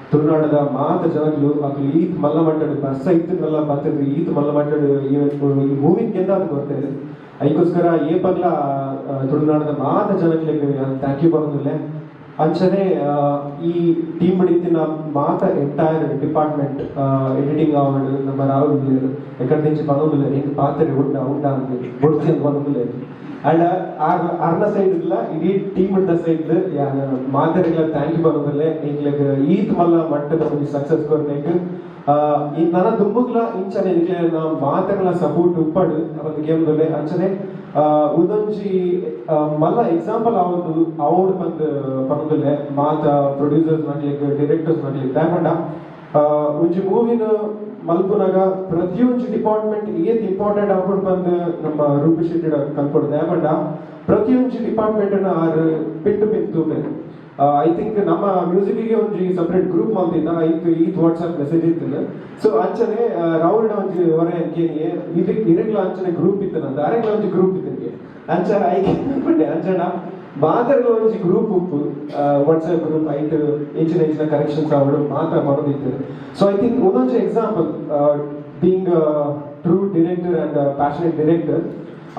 ತುಳುನಾಡದ ಮಾತ ಜನಗಳು. ಅಕ್ಲು ಈತ್ ಮಲ್ಲ ಮಟ್ಟಡ್ ಬರ್ಸ ಇತ್ತಲ್ಲ ಬತ್ತಿದ್ರು, ಈತ್ ಮಲ್ಲ ಮಟ್ಟಡ್ ಈ ಮೂವಿ ಗೆದ್ದಾದ ಗೊತ್ತೇವೆ. ಐಕೋಸ್ಕರ ಏಪಗ್ಲ ತುಳುನಾಡದ ಮಾತ ಜನಗಳಿಗೆ thank you ಪನೊಂದುಲ್ಲೆ. ಅಂಚನೆ ಈ ಟೀಮ್ ಹಿಡಿತಿನ ಮಾತ entire department, editing ಆವಡ್, ನಮ್ಮ ರಾಹುಲ್ ಎಕಡೆ నుంచి ಪನೊಂದುಲ್ಲೆರ್, ಎಂಕ್ ಪಾತೆರೆ ಉಂಡ ಉಂಡ ಅಂತ ಬೊಡ್ಚಿ ಅಂತ ಪನೊಂದುಲ್ಲೆರ್. ಅಂಡ್ ಅರ್ನ ಸೈಡ್ ಇಲ್ಲ, ಇಡೀ ಟೀಮ್ ದ ಸೈಡ್ ಮಾತೆರೆಗ್ಲ thank you ಪನೊಂದುಲ್ಲೆ. ಎಂಕ್ಲೆಗ್ ಈತ್ ಮಲ್ಲ ಮಟ್ಟದ ಒಂಜಿ ಸಕ್ಸಸ್ ಕೊರ್ನೆಕ್. ಈ ನನ ದುಂಬುಗ್ಲ ಇಂಚನೆ ಎಂಕ್ಲೆನ ಮಾತೆರ್ಲ ಸಪೋರ್ಟ್ ಉಪ್ಪಡ್ ಒಂದು ಗೇಮ್ದೊಲ್ಲೆ. ಅಂಚನೆ ಉಂದೊಂಜಿ ಮಲ್ಲ ಎಕ್ಸಾಂಪಲ್ ಆವೊಂದು ಆವೊಡು ಪಂದ್ ಪನೊಂದುಲ್ಲೆ ಮಾತ ಪ್ರೊಡ್ಯೂಸರ್ಸ್ ನಕ್ಲೆಗ್, ಡೈರೆಕ್ಟರ್ಸ್ ನಕ್ಲೆಗ್. ದಾಯೆಪಂಡ ಒಂಜಿ ಮೂವಿನ ಮಲ್ಪುನಗ ಪ್ರತಿಯೊಂಜಿ ಡಿಪಾರ್ಟ್ಮೆಂಟ್ ಏತ್ ಇಂಪಾರ್ಟೆಂಟ್ ಆಪುಂಡು ಪಂದ್ ನಮ್ಮ ರೂಪೇಶ್ ಶೆಟ್ಟಿ ಕಲ್ಪೊಡು. ದಾಯೆಪಂಡ ಪ್ರತಿಯೊಂಜಿ department are pin to pin ತೂಪೆರ್. I think ನಮ್ಮ ಮ್ಯೂಸಿಕ್ಗೆ ಒಂಜಿ ಸಪರೇಟ್ ಗ್ರೂಪ್ ಮಲ್ತಿದ್ದ, ಐಕ್ ಈತ್ ವಾಟ್ಸ್ಆಪ್ ಮೆಸೇಜ್ ಇತ್ತು. ಸೊ ಅಂಚನೆ ರಾಹುಲ್ ಒಂಜಿ ಹೊರೆ ಕೇನಿಯೆ, ಇದಕ್ಕೆ ಇರೆಗ್ಲ ಅಂಚನೆ ಗ್ರೂಪ್ ಇತ್ತು ನಂದು, ಅರೆಗ್ಲ ಒಂಜಿ ಗ್ರೂಪ್ ಇತ್ತು. ಅಂಚ ಐಕ್ ಪಂಡೆ, ಅಂಚನ ಮಾತೆರ್ಲ ಒಂಜಿ ಗ್ರೂಪ್ ಉಪ್ಪು, ವಾಟ್ಸ್ಆಪ್ ಗ್ರೂಪ್. ಐಟ್ ಇಂಚಿನ ಇಂಚಿನ ಕರೆಕ್ಷನ್ಸ್ ಆವಡು ಮಾತ್ರ ಮಾಡೋದಿತ್ತು. So I think ಒಂದೊಂಜಿ example, being true director and passionate director,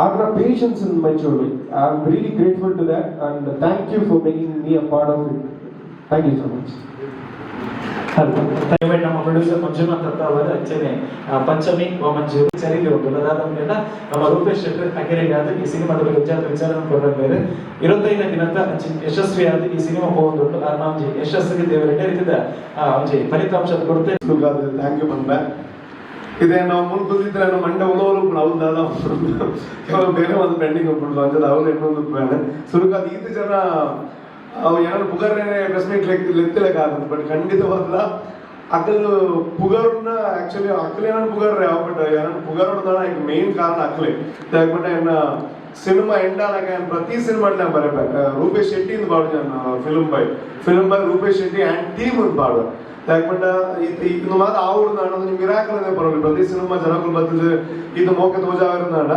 ಅವರ patience in manchuri. I am really grateful to that and thank you for making me a part of it. Thank you so much. ದಯಮಾಡಿ ನಮ್ಮ producer Manjunath ಅಂತ ಅವರ ಅಂಚನೆ ಪಂಚಮಿ ಮಂಜೂರು ಚರಿಗೆ ಒಂದು. ಅದಾದ ನಮ್ಮ ರೂಪೇಶ್ ಶೆಟ್ಟರ್ ಅಕೆರೆಗಾದ ಈ ಸಿನಿಮಾದ ಬಗ್ಗೆ ವಿಚಾರ ವಿಚಾರ ಕೊಡ್ತಾರೆ. 25ನೇ ದಿನದ ಅಂಚಿ ಯಶಸ್ವಿಯಾದ ಈ ಸಿನಿಮಾ ಹೋಗುಂಟು. ಆ ಒಂಜಿ ಯಶಸ್ಸಿಗೆ ದೇವರ ರೀತಿದ ಒಂಜಿ ಫಲಿತಾಂಶ ಕೊಡ್ತೇವೆ. Thank you ಬಂದೆ ಇದೆ. ನಾವು ಮುಂದೆ ಕೂತಿದ್ರೆ ನಮ್ಮ ಮಂಡೆ ಉಳೋರು ಅವ್ರು ದಾದ ಕೆಲವು ಬೇರೆ ಒಂದು ಪೆಂಡಿಂಗ್ ಉಂಟು ಅಂಚದ ಅವ್ರು ಇನ್ನೊಂದು ಬೇಡ. ಸುರುಕಾದ ಈತ ಜನ ಅವು ಏನಾದ್ರು ಪುಗರ್ನೇ ಪ್ರೆಸ್ ಮೀಟ್ ಲೆತ್ತಲೆಕ್ಕ ಆಗುತ್ತೆ. ಬಟ್ ಖಂಡಿತವಾದ ಅಕಲ್ ಪುಗರ್ನ ಆಕ್ಚುಲಿ ಅಕ್ಲೆ ಏನನ್ನ ಪುಗರ್ ಬಟ್ ಏನನ್ನ ಪುಗರ್ ಮೇನ್ ಕಾರಣ ಅಕ್ಲೆ. ಬಟ್ ಎನ್ನ ಸಿನಿಮಾ ಎಂಡ್ ಆನಾಗ ಪ್ರತಿ ಸಿನಿಮಾ ಬರಬೇಕು ರೂಪೇಶ್ ಶೆಟ್ಟಿ ಇಂದ ಬಾಡು film by film by Rupesh Shetty and team ಅಂತ ಬಾಡು. ಯಾಕಂದ್ರೆ ಇದು ಮಾತ್ರ ಆవుడు ಒಂಜಿ ಮಿರಾಕಲ್ ಅಂದೇ ಪರವಾಗಿಲ್ಲ. ಪ್ರತಿ ಸಿನಿಮಾ ಜನಗಳು ಬರ್ತದೆ, ಇದು ಮೋಕೆ ತೋಜಾವಿರುನಾಡ.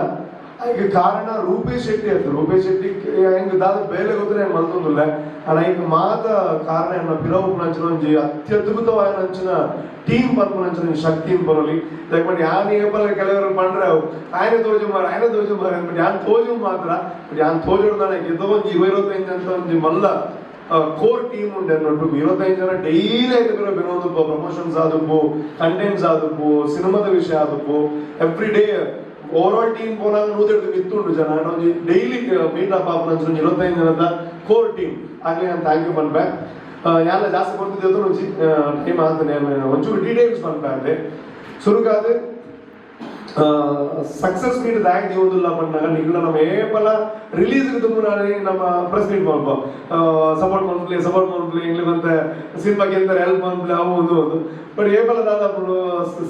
ಐಕ್ ಕಾರಣ ರೂಪೇಶ್ ಶೆಟ್ಟಿ ಅಂತ. ರೂಪೇಶ್ ಶೆಟ್ಟಿ ಹೆಂಗ್ ದಾದ ಬೇಲೆ ಗೊತ್ತಿಲ್ಲ, ಹೆಂಗ್ ಮಲ್ತೊಂದುಲ್ಲ. ಆಂಡ ಐಕ್ ಮಾತ ಕಾರಣ ಎನ್ನ ಪಿರವು ನಂಚಿನ ಒಂಜಿ ಅತ್ಯದ್ಭುತವಾದ ನಂಚಿನ ಟೀಮ್ ಪನ್ಪುನಂಚಿನ ಒಂಜಿ ಶಕ್ತಿ ಪರೊಲಿ. ಯಾಕಂದ್ರೆ ಯಾನ್ ಏಪಲ ಕೆಲವರು ಪಂಡ್ರೆ ಅವು ಆಯನ ತೋಜು ಮಾರ, ಆಯನ ತೋಜು ಮಾರ, ಬಟ್ ಯಾನ್ ತೋಜು ಮಾತ್ರ. ಬಟ್ ಯಾನ್ ತೋಜುಡು ಏತೋ ಒಂಜಿ 25 ಅಂತ ಒಂಜಿ ಮಲ್ಲ ಕೋರ್ ಟೀಮ್ ಉಂಟು ಅನ್ನೊಟ್ಟು. 25 ಜನ ಡೈಲಿ ಐತೆ ಬೆನೊಂದು ಪ್ರಮೋಷನ್ಸ್ ಆದುಪ್ಪು, ಕಂಟೆಂಟ್ಸ್ ಆದುಪ್ಪು, ಸಿನಿಮಾದ ವಿಷಯ ಆದುಪ್ಪು. Every day over all team ಪೋನಾಗ 150 ಮಿತ್ತುಂಡು ಜನ. ಒಂಜಿ daily meet up ಆಪುನ ಒಂಜಿ 25 ಜನದ ಕೋರ್ ಟೀಮ್ ಆಗ್ಲಿ ನಾನು thank you ಪನ್ಪೆ. ಯಾಲ ಜಾಸ್ತಿ ಕೊಡ್ತಿದ್ದೆ, ಒಂಜಿ ಟೈಮ್ ಆತನೆ ಒಂಚೂರು ಡೀಟೇಲ್ಸ್ ಪನ್ಪೆ ಅಂದೆ. ಸುರುಕಾದ ಸಕ್ಸಸ್ ಮೀಟ್ ದಾಯ್ ದೀವೊಂದುಲ್ಲ ಪನ್ನಾಗ ನಿಗ್ಲ ನಮ್ಮ ಏಪಲ ರಿಲೀಸ್ ದುಂಬುನಾನಿ ನಮ್ಮ ಪ್ರೆಸ್ ಮೀಟ್ ಮಲ್ಪ, ಸಪೋರ್ಟ್ ಮಲ್ಪಲೆ, ಸಪೋರ್ಟ್ ಮಲ್ಪಲೆ, ಇಂಗ್ಲಿ ಬಂತೆ ಸಿನಿಮಾಗೆ ಎಂತ ಹೆಲ್ಪ್ ಮಲ್ಪಲೆ, ಅವು ಒಂದು ಒಂದು. ಬಟ್ ಏಪಲ ದಾದ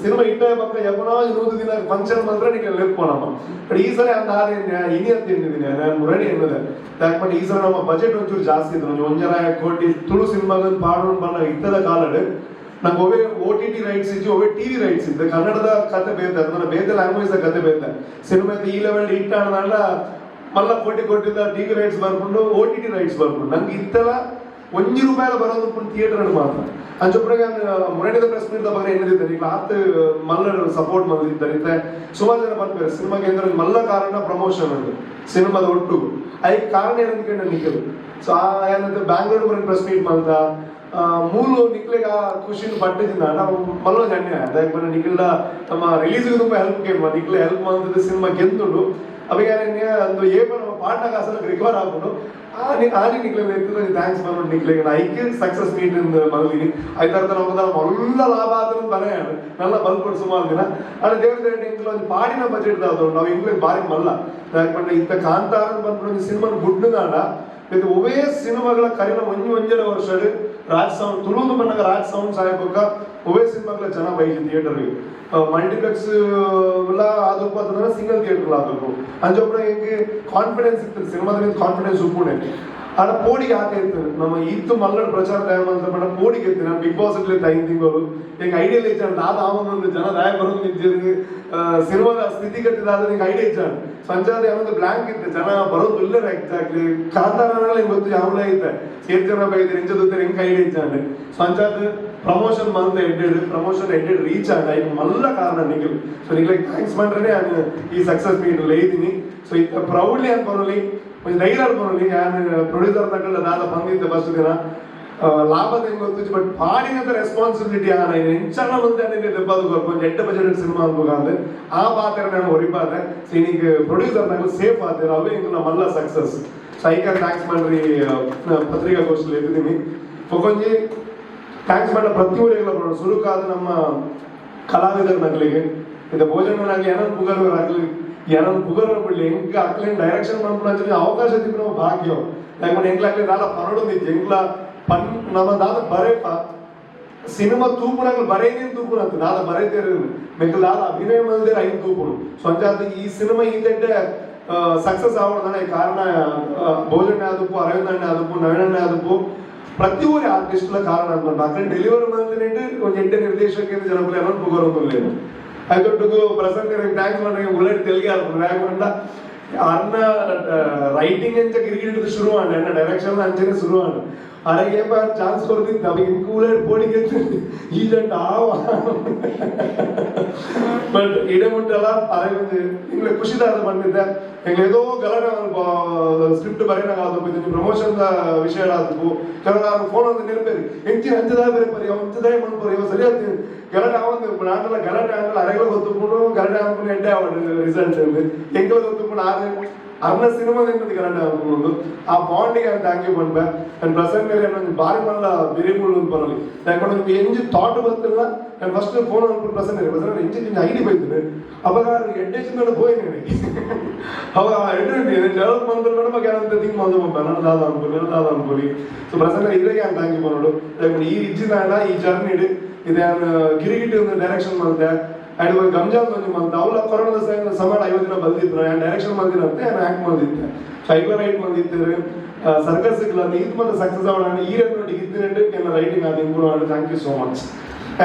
ಸಿನಿಮಾ ಇಟ್ಟ ಪಕ್ಕ ಎಪ್ಪನೋ 100 ದಿನ ಫಂಕ್ಷನ್ ಮಾತ್ರ ನಿಗ್ಲ ಲೆಪ್ಪೋ ನಮ್ಮ. ಬಟ್ ಈ ಸಲ ಅಂತ ಆದ ಇನಿ ಅಂತ ಎಣ್ಣಿದ್ದೀನಿ ನಾನು ಮುರಣಿ ಎನ್ನುದೆ. ಯಾಕಂದ್ರೆ ಈ ಸಲ ನಮ್ಮ ಬಜೆಟ್ ಒಂಚೂರು ಜಾಸ್ತಿ ಇತ್ತು. ಒಂಜಿ 1.5 ಕೋಟಿ ತುಳು ಸಿನಿಮಾಗ ಪಾಡೋಣ ಬಣ್ಣ ಇತ್ತದ ಕಾಲಡ್ ನಂಗೆ ಒವೇ ಓಟಿಟಿ ರೈಟ್ಸ್ ಇಜ್ಜಿ, ಒವೇ ಟಿವಿ ರೈಟ್ಸ್ ಇತ್ತು. ಕನ್ನಡದ ಕತೆ ಬೇತೆ, ಅದನ್ನ ಬೇತೆ ಲ್ಯಾಂಗ್ವೇಜ್ ಕತೆ ಬೇತೆ. ಸಿನಿಮಾ ಈ ಲೆವೆಲ್ ಹಿಟ್ ಆಡೋದಲ್ಲ, ಮಲ್ಲ ಕೋಟಿ ಕೋಟಿದ ಟಿವಿ ರೈಟ್ಸ್ ಬರ್ಕೊಂಡು, ಓಟಿಟಿ ರೈಟ್ಸ್ ಬರ್ಕೊಂಡು ನಂಗೆ ಇತ್ತೆಲ್ಲ 1 ರೂಪಾಯಿ ಬರೋದು ಥಿಯೇಟರ್ ಮಾತ್ರ. ಅಂಚೊಬ್ಬರಿಗೆ ಮುರಣಿದ ಪ್ರೆಸ್ ಮೀಟ್ ಬಗ್ಗೆ ಎನ್ನದಿದ್ದಾರೆ ಈಗ ಆತ ಮಲ್ಲ ಸಪೋರ್ಟ್ ಮಾಡಿದ್ದಾರೆ. ಇತ್ತೆ ಸುಮಾರು ಜನ ಬಂದ್ಬೇರೆ ಸಿನಿಮಾಗೆ ಅಂದ್ರೆ ಮಲ್ಲ ಕಾರಣ ಪ್ರಮೋಷನ್ ಉಂಟು ಸಿನಿಮಾದ ಒಟ್ಟು. ಅದಕ್ಕೆ ಕಾರಣ ಏನಂತ ಕೇಳಿ ನಿಖಿಲ್. ಸೊ ಆ ಏನಂತ ಬ್ಯಾಂಗ್ಳೂರ್ ಮುರನ್ ಪ್ರೆಸ್ ಮೀಟ್ ಮಾಡ್ತಾ ಮೂಲು ನಿಕ್ಲೆಗ್ ಆ ಖುಷಿನ ಪಟ್ಟಿದ್ದ ನಾವು ಮಲ್ಲ ಜನ್ಯ. ಯಾಕಂದ್ರೆ ನಿಖಿಲ್ಡ ನಮ್ಮ ರಿಲೀಸ್ಗೆ ತುಂಬಾ ಹೆಲ್ಪ್ ಕೇಮ ನಿಕ್ಲೆ ಹೆಲ್ಪ್ ಮಾಡ್ತಿದ್ದ. ಸಿನಿಮಾ ಗೆದ್ದುಂಡು ಅವಾಗ ಒಂದು ಏಪ ನಮ್ಮ ಪಾಟ್ನ ಕಾಸಲ್ಲಿ ರಿಕವರ್ ಆಗ್ಬಿಡು ಆನಿ ಆನಿ ನಿಕ್ಲೆ ಎತ್ತಿದ thanks ಬಂದ್ಬಿಟ್ಟು ನಿಕ್ಲೆಗೆ ಐಕ್ ಸಕ್ಸಸ್ ಮೀಟ್ ಮಲ್ದಿನಿ. ಐತಾರ ನಮ್ಮ ಮಲ್ಲ ಲಾಭ ಆದ್ರೂ ಬನೆ ನಲ್ಲ ಬಲ್ಪಡು ಸುಮಾರು ದಿನ. ಆದ್ರೆ ದೇವ್ರ ದೇವ್ರ ಇಂಕ್ಲ ಒಂದು ಪಾಡಿನ ಬಜೆಟ್ ದಾದ್ರು ನಾವು ಇಂಗ್ಲಿಷ್ ಬಾರಿ ಮಲ್ಲ. ಯಾಕಂದ್ರೆ ಇಂಥ ಕಾಂತಾರ ಬಂದ್ಬಿಟ್ಟು ಒಂದು ಸಿನಿಮಾ ಗುಡ್ಡನಾಡ ಇದು ಒವೇ ಸಿನಿಮಾಗಳ ಕರಿನ ಒಂಜಿ 1.5 ವರ್ಷ ರಾಜ್ ಸೌಂಡ್ ತುಳುಂದು ಬಂದಾಗ ರಾಜ್ ಸೌಂಡ್ ಸಾಯ್ಬೇಕ ಒವೇ ಸಿನಿಮಾಗಳ ಜನ ಬೈಜಿ ಥಿಯೇಟರ್ ಮಲ್ಟಿಪ್ಲೆಕ್ಸ್ ಎಲ್ಲ ಆದಪ್ಪ ಅಂತಂದ್ರೆ ಸಿಂಗಲ್ ಥಿಯೇಟರ್ ಆದಪ್ಪ. ಅಂಚೊಬ್ಬರ ಹೆಂಗೆ ಕಾನ್ಫಿಡೆನ್ಸ್ ಇತ್ತು ಸಿನಿಮಾದ, ಕಾನ್ಫಿಡೆನ್ಸ್ ಉಪ್ಪುಣೆ. ಆಡ ಪೋಡಿಗೆ ಆತ ಇತ್ತು ನಮ್ಮ ಇತ್ತು ಮಲ್ಲಡ್ ಪ್ರಚಾರ ಟೈಮ್ ಅಂತ ಮಾಡ ಪೋಡಿಗೆ ಇತ್ತು. ನಾನು ಬಿಗ್ ಬಾಸ್ ಇರ್ಲಿ 5 ತಿಂಗಳು ಈಗ ಐಡಿಯಾ ಇಚ್ಚಾಣ ದಾದ ಆವೊಂದು ಜನ ದಾಯ ಬರೋದು ನಿಂತಿದ್ದು ಸಿನಿಮಾದ ಸ್ಥಿತಿಗತಿ ನಿಂಗೆ ಐಡಿಯಾ ಇಚ್ಚಾಣ ಸಂಚಾರ ಯಾವೊಂದು ಬ್ಲಾಂಕ್ ಇತ್ತು, ಜನ ಬರೋದು ಇಲ್ಲ. ಎಕ್ಸಾಕ್ಟ್ಲಿ ಕಾಂತಾರ ನಿಂಗೆ ಗೊತ್ತು ಯಾವಲೇ ಐತೆ, ಸೇರ್ ಜನ ಬೈದ್ರೆ ಎಂಚ ದೊತ್ತಾರೆ ಹೆಂಗೆ ಐಡಿಯಾ ಇಚ್ಚಾಂಡೆ. ಸಂಚಾರ ಪ್ರಮೋಷನ್ ಮಂತ್ ಎಡ್ಡೆಡ್ ಪ್ರಮೋಷನ್ ಎಡ್ಡೆಡ್ ರೀಚ್ ಆಗ ಈಗ ಮಲ್ಲ ಕಾರಣ ನಿಖಿಲ್. ಸೊ ನಿಖಿಲ್ thanks ಮಾಡ್ರೆ ನಾನು ಈ ಸಕ್ಸಸ್ ಮೀಟ್ ಲೇದಿನಿ. ಸೊ ಇತ್ತ ಪ್ರೌಡ್ಲಿ ಅನ್ಕೊನಲ್ಲಿ ಒಂಜಿ ಧೈರ್ಯ ಅನ್ಕೊನಲ್ಲಿ ಯಾನ್ ಪ್ರೊಡ್ಯೂಸರ್ ನಕಲ್ ದಾದ ಬಂದಿದ್ದೆ ಫಸ್ಟ್ ದಿನ ಲಾಭದ ಹೆಂಗ್ ಗೊತ್ತು, ಬಟ್ ಪಾಡಿನಂತ ರೆಸ್ಪಾನ್ಸಿಬಿಲಿಟಿ ಆನ ಎಂಚನ ಮುಂದೆ ದೆಬ್ಬದು ಕೊರ್ಪು. ಒಂಜಿ ಎಡ್ಡೆ ಬಜೆಟ್ ಸಿನಿಮಾ ಅನ್ಬೇಕಾದ್ರೆ ಆ ಪಾತ್ರ ನಾನು ಒರಿಪಾದೆ. ಸೊ ಇನ್ನೀಗ ಪ್ರೊಡ್ಯೂಸರ್ ನಕಲ್ ಸೇಫ್ ಆದ್ರೆ ಅವೇ ಇಂಗ್ಲ ಮಲ್ಲ ಸಕ್ಸಸ್. ಸೊ ಐಕ thanks ಮಾಡ್ರಿ ಪತ್ರಿಕಾಗೋಷ್ಠಿ ಎತ್ತಿದ್ದೀನಿ. ಒಂಜಿ thanks ಮಾಡ ಪ್ರತಿ ಊರಿಗೆಲ್ಲ ಸುರುಕಾದ ನಮ್ಮ ಕಲಾವಿದರ ನಗಲಿಗೆ ಇದು ಭೋಜನನಾಗಲಿ ಏನೋ ಪುಗರ್ವರಾಗ್ಲಿ ಏನೋ ಪುಗರ್ ಬಿಡ್ಲಿ ಹೆಂಗ ಅಕ್ಲೇನ್ ಡೈರೆಕ್ಷನ್ ಮಾಡ್ಕೊಂಡು ಅವಕಾಶ ತಿಕ್ಕ ನಾವು ಭಾಗ್ಯ. ಯಾಕಂದ್ರೆ ಎಂಗ್ಲಾಗ್ಲಿ ದಾದ ಪರಡೊಂದಿತ್ತು ಎಂಗ್ಲ ಪನ್ ನಮ್ಮ ದಾದ ಬರೇಪ ಸಿನಿಮಾ ತೂಪುನಾಗ ಬರೇನೇನು ತೂಪುನಂತ ದಾದ ಬರೇತೇರು ಮೆಕ್ಕಲ್ ದಾದ ಅಭಿನಯ ಮಲ್ದೇರು ಐದು ತೂಪುನು. ಸೊ ಅಂಚಾದ ಈ ಸಿನಿಮಾ ಈತೆಡ್ಡೆ ಸಕ್ಸಸ್ ಆವಡದಾನೆ ಕಾರಣ ಭೋಜನ ಆದಪ್ಪು, ಅರವಿಂದ ಅಣ್ಣ ಆದಪ್ಪು, ನವೀನ್ ಅಣ್ಣ ಆದಪ್ಪು, ಪ್ರತಿ ಊರಿ ಆರ್ಟಿಸ್ಟ್ಲ ಕಾರಣ ಅನ್ಕೊಂಡು ಅక్కడ ಡೆಲಿವರಿ ಮಂದಿನಿಂಡು ಒಂಜಿ ಎಡ್ಡೆ ನಿರ್ದೇಶಕ ಜನಕುಲು ಏನೋ ಪುಗರೊಂದುಲ್ಲೇನು. ಐತೊಟ್ಟುಗು ಪ್ರಸನ್ನ thanks ಮಾಡ್ರೆ ಉಳ್ಳಾಡಿ ತೆಲಿಗೆ ಆಲ್ಪುಂಡು. ಯಾಕಂಡ ಅನ್ನ ರೈಟಿಂಗ್ ಅಂಚ ಗಿರಿಗಿಡಿದು ಶುರು ಆಂಡ್ ಎನ್ನ ಡೈರೆಕ್ಷನ್ ಅಂಚನೆ ಶುರು ಆಂಡ್ ಅರೆಗೆ ಚಾನ್ಸ್ ಕೊರ್ದಿತ್ತು ಅವಾಗ ಇಂಕು ಉಳ್ಳಾಡಿ ಪೋಡಿಗೆ ಈಜಂಟ ಆವ. ಬಟ್ ಇಡೆ ಮುಟ್ಟಲ್ಲ ಅರೆ ಇಂಗ್ಲೆ ಖುಷಿದಾದ ಬಂದಿದ್ದೆ. ಎಂಗ್ಲೆ ಏದೋ ಗಲಾಟೆ ಸ್ಕ್ರಿಪ್ಟ್ ಬರೇನಾಗ ಆದಪ್ಪು, ಪ್ರಮೋಷನ್ ವಿಷಯ ಆದಪ್ಪು. ಕೆಲವರು ಫೋನ್ ಒಂದು ನೆನಪೇರಿ ಎಂಚಿನ ಅಂಚದಾಯ ಬರೀಪರಿ ಅಂಚದಾಯ ಮನ್ಪರಿ ಇವ ಸರಿ ಆಗ್ತೀನಿ ಗಲಾಟೆ ಆವಂದು ನಾಟಲ್ಲ ಗಲಾಟೆ ಆಗಲ್ಲ. ಅರೆಗಳ ಗೊತ್ತುಕೊಂಡು ಗಲಾಟೆ ಆದ್ಕೊಂಡು ಎಡ್ಡೆ ಆವಡು ರಿಸಲ್ಟ್ ಎಂಕಲ ಗೊತ್ತುಕೊಂಡು. ಆರು ಅರ್ನ ಸಿನಿಮಾ ಗಲಾಟೆ ಅನ್ಕೊಂಡು ಆ ಬಾಂಡಿಗೆ thank you ಪನ್ಪೆ. And Prasanna ಒಂಜಿ ಬಾರಿ ಮಲ್ಲ ಬೆರಿಮುಳ್ಳು ಪನೊಲಿ. ಯಾಕಂದ್ರೆ ನಿಮ್ಗೆ ಎಂಜಿ ಥಾಟ್ ಬತ್ತಿಲ್ಲ. ನಾನು ಫಸ್ಟ್ ಫೋನ್ ಅನ್ಕೊಂಡು ಪ್ರಸನ್ನ, ಪ್ರಸನ್ನ ಎಂಜಿ ನಿಂಗೆ ಐಡಿ ಬೈತೀನಿ. ಅವಾಗ ಎಡ್ಡೆ ಚಿಂದ ಪೋಯಿನಿ. ಅವಾಗ ಎಡ್ಡೆ ಡೆವಲಪ್ ಮಂತ್ ಮೇಡಮ್ ಏನಂತ ಥಿಂಕ್ ಮಂದು ಪಂಪ ನನ್ನ ದಾದ ಅನ್ಕೊಳ್ಳಿ, ನನ್ನ ದಾದ ಅನ್ಕೊಳ್ಳಿ. ಸೊ ಪ್ರಸನ್ನ ಇದ್ರಾಗೆ ನಾನು thank you ಪನೋಡು. ಯಾಕಂದ್ರೆ ಈ ಇಜ್ಜಿದಾಂಡ ಈ ಜರ್ನಿ ಇದೆ ಗಿರಿಗಿಟ್ಟು ಒಂದು ಡೈರೆಕ್ಷನ್ ಮಾಡ್ತೆ ಅಂಡ್ ಒಂದು ಗಂಜಾಲ್ ಒಂಜಿ ಮಂತ್ ಅವಳ ಕೊರೋನಾದ ಸಮಾನ 50 ದಿನ ಬಂದಿದ್ರು. ನಾನು ಡೈರೆಕ್ಷನ್ ಬಂದಿರಂತೆ, ನಾನು ಆಕ್ಟ್ ಬಂದಿದ್ದೆ. ಸೊ ಐವ ರೈಟ್ ಬಂದಿದ್ದಾರೆ ಸರ್ಕಸ್ ಇಲ್ಲ ಇದು ಮತ್ತೆ ಸಕ್ಸಸ್ ಅವಳ ಈ ರೆಂಡು ಇದ್ದಿರೆಂಡು ಎನ್ನ ರೈಟಿಂಗ್ ಅದು ಇಂಪ್ರೂವ್ ಆಡು. Thank you so much.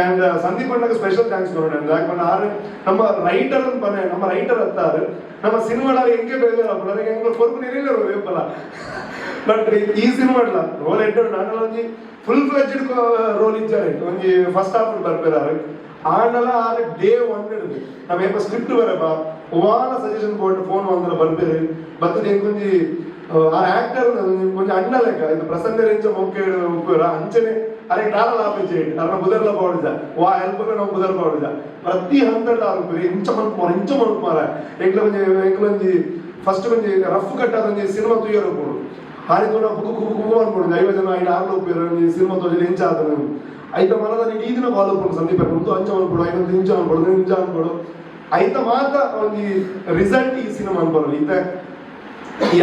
And Sandeep ಅಣ್ಣಗೆ special thanks ಕೊಡೋಣ. ಯಾಕಂದ್ರೆ ಆರು ನಮ್ಮ ರೈಟರ್ ಅಂತ ಬನ್ನೆ, ನಮ್ಮ ರೈಟರ್ ಅತ್ತಾರು ನಮ್ಮ ಸಿನಿಮಾಡ ಹೆಂಗೆ ಬೇಜಾರ ಹೆಂಗೆ ಕೊರ್ಪು ನೀರಿಲ್ಲ ವೇಪಲ್ಲ. ಬಟ್ ಈ ಸಿನಿಮಾ ರೋಲ್ ಎಡ್ಡು ನಾನು ಒಂಜಿ full fledged roll ಇಚ್ಚಾರೆ ಒಂಜಿ ಫಸ್ಟ್ ಹಾಫ್ ಬರ್ಪೇರಾರು ಆಂಡಲ ಆರು ಡೇ ಒನ್ ಹಿಡಿದು ನಮ್ಮ ಏಪ ಸ್ಕ್ರಿಪ್ಟ್ ಬರಪ್ಪ ವಾನ ಸಜೆಷನ್ ಬೋರ್ಡ್ ಫೋನ್ ಬಂದ್ರೆ ಬರ್ಬೇರು ಬರ್ತದೆ. ಒಂಜಿ ಆ ಆಕ್ಟರ್ కొంచెం ಅಣ್ಣ ಲೆಕ್ಕ ಇದು ಪ್ರಸನ್ನ ರೇಂಜ ಮೊಕ್ಕೆ ಉಪ್ಪುರ ಅಂಚನೆ ಅರೆ ದಾರ ಲಾಭ ಅರ್ನ ಬುದರ್ಲ ಪಾಡುಜ ವಾ ಹೆಲ್ಪ್ ನಾವು ಬುದರ್ ಪಾಡುಜ. ಪ್ರತಿ ಹಂತದ ಆರು ಇಂಚ ಮನ್ಪುಮಾರ ಇಂಚ ಮನ್ಪುಮಾರ ಎಂಕ್ಲ ಒಂಜಿ ಎಂಕ್ಲ ಒಂಜಿ ಫಸ್ಟ್ ಒಂಜಿ ರಫ್ ಕಟ್ ಒಂಜಿ ಸಿನಿಮಾ ತುಯ್ಯರು ಕೊಡು ಆರಿ ತೋಡ ಬುಕ್ಕು ಕುಕ್ಕು ಕುಕ್ಕು ಅನ್ಕೊಡು 50 ಜನ ಐದು ಆರು ಉಪ್ಪೇರು ಒಂಜಿ ಸಿನಿಮಾ ತೋಜಲಿ ಇಂಚ ಆತನ ಐತ ಮನದ ಈ ದಿನ ಕಾಲ್ ಉಪ್ಪುಂಡು ಸಂದೀಪ ಒಂದು ಅಂಚ ಅನ್ಕೊಡು ಐನೊಂದು ಇಂಚ ಅನ್ಕೊಡು ಇಂಚ ಅನ್ಕೊಡು ಐತ ಮಾತ್ರ ಒಂಜಿ ರಿಸಲ್ಟ್ ಈ ಸಿನಿಮಾ ಅನ್ಕೊಡು. ಈತ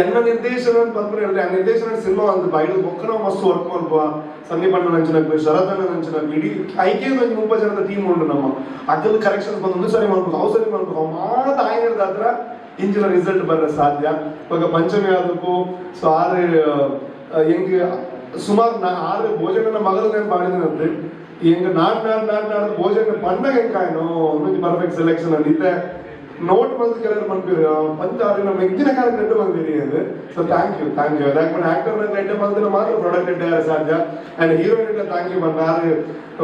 ಎನ್ನ ನಿರ್ದೇಶನ ಪನ್ಪುನ ಹೇಳಿದ್ರೆ ಆ ನಿರ್ದೇಶನ ಸಿನಿಮಾ ಒಂದು ಬೈಡು ಬೊಕ್ಕನ ಮಸ್ತ್ ವರ್ಕ್ ಮಲ್ಪ ಸಂದೀಪ್ ಅಣ್ಣ ನಂಚಿನಕ್ಲು, ಶರತ್ ಅಣ್ಣ ನಂಚಿನಕ್ಲು, ಇಡೀ ಐಕೆ ಒಂಜಿ 30 ಜನದ ಟೀಮ್ ಉಂಟು. ನಮ್ಮ ಅಗಲ್ ಕರೆಕ್ಷನ್ಸ್ ಬಂದು ಒಂದು ಸರಿ ಮಾಡ್ಬೇಕು, ಅವು ಸರಿ ಮಾಡ್ಬೇಕು, ಅವು ಮಾತ ಆಯ್ನದ ಹತ್ರ ಇಂಚಿನ ರಿಸಲ್ಟ್ ಬರ ಸಾಧ್ಯ. ಇವಾಗ ಪಂಚಮಿ ಆದಕ್ಕೂ ಸೊ ಆರು ಹೆಂಗೆ ಸುಮಾರು ನಾ ಆರು ಭೋಜನ ಮಗಳು నేను ಪಾಡಿದನಂತೆ ಹೆಂಗ ನಾಡ್ ನಾಡ್ ನಾಡ್ ನಾಡ್ ಭೋಜನ ಪಣ್ಣಗ ಹೆಂಗಾಯನೋ ಒಂದೊಂದು ಪರ್ಫೆಕ್ಟ್ ಸೆಲೆಕ್ಷನ್ ಅಲ್ಲಿ ಇತ್ತೆ ನೋಟ್ ಬಂದು ಕೆಲವರು ಪನ್ಪಿರು ಪಂಚ ಆರು ನಮ್ಮ ಎಗ್ದಿನ ಕಾಲಕ್ಕೆ ರೆಡ್ಡು ಬಂದಿರಿ ಅದು. So thank you, thank you. ಯಾಕಂದ್ರೆ ಆಕ್ಟರ್ ರೆಡ್ಡು ಬಂದ್ರೆ ಮಾತ್ರ ಪ್ರಾಡಕ್ಟ್ ರೆಡ್ಡು ಸಾಧ್ಯ. And heroine thank you ಬಂದ ಆರು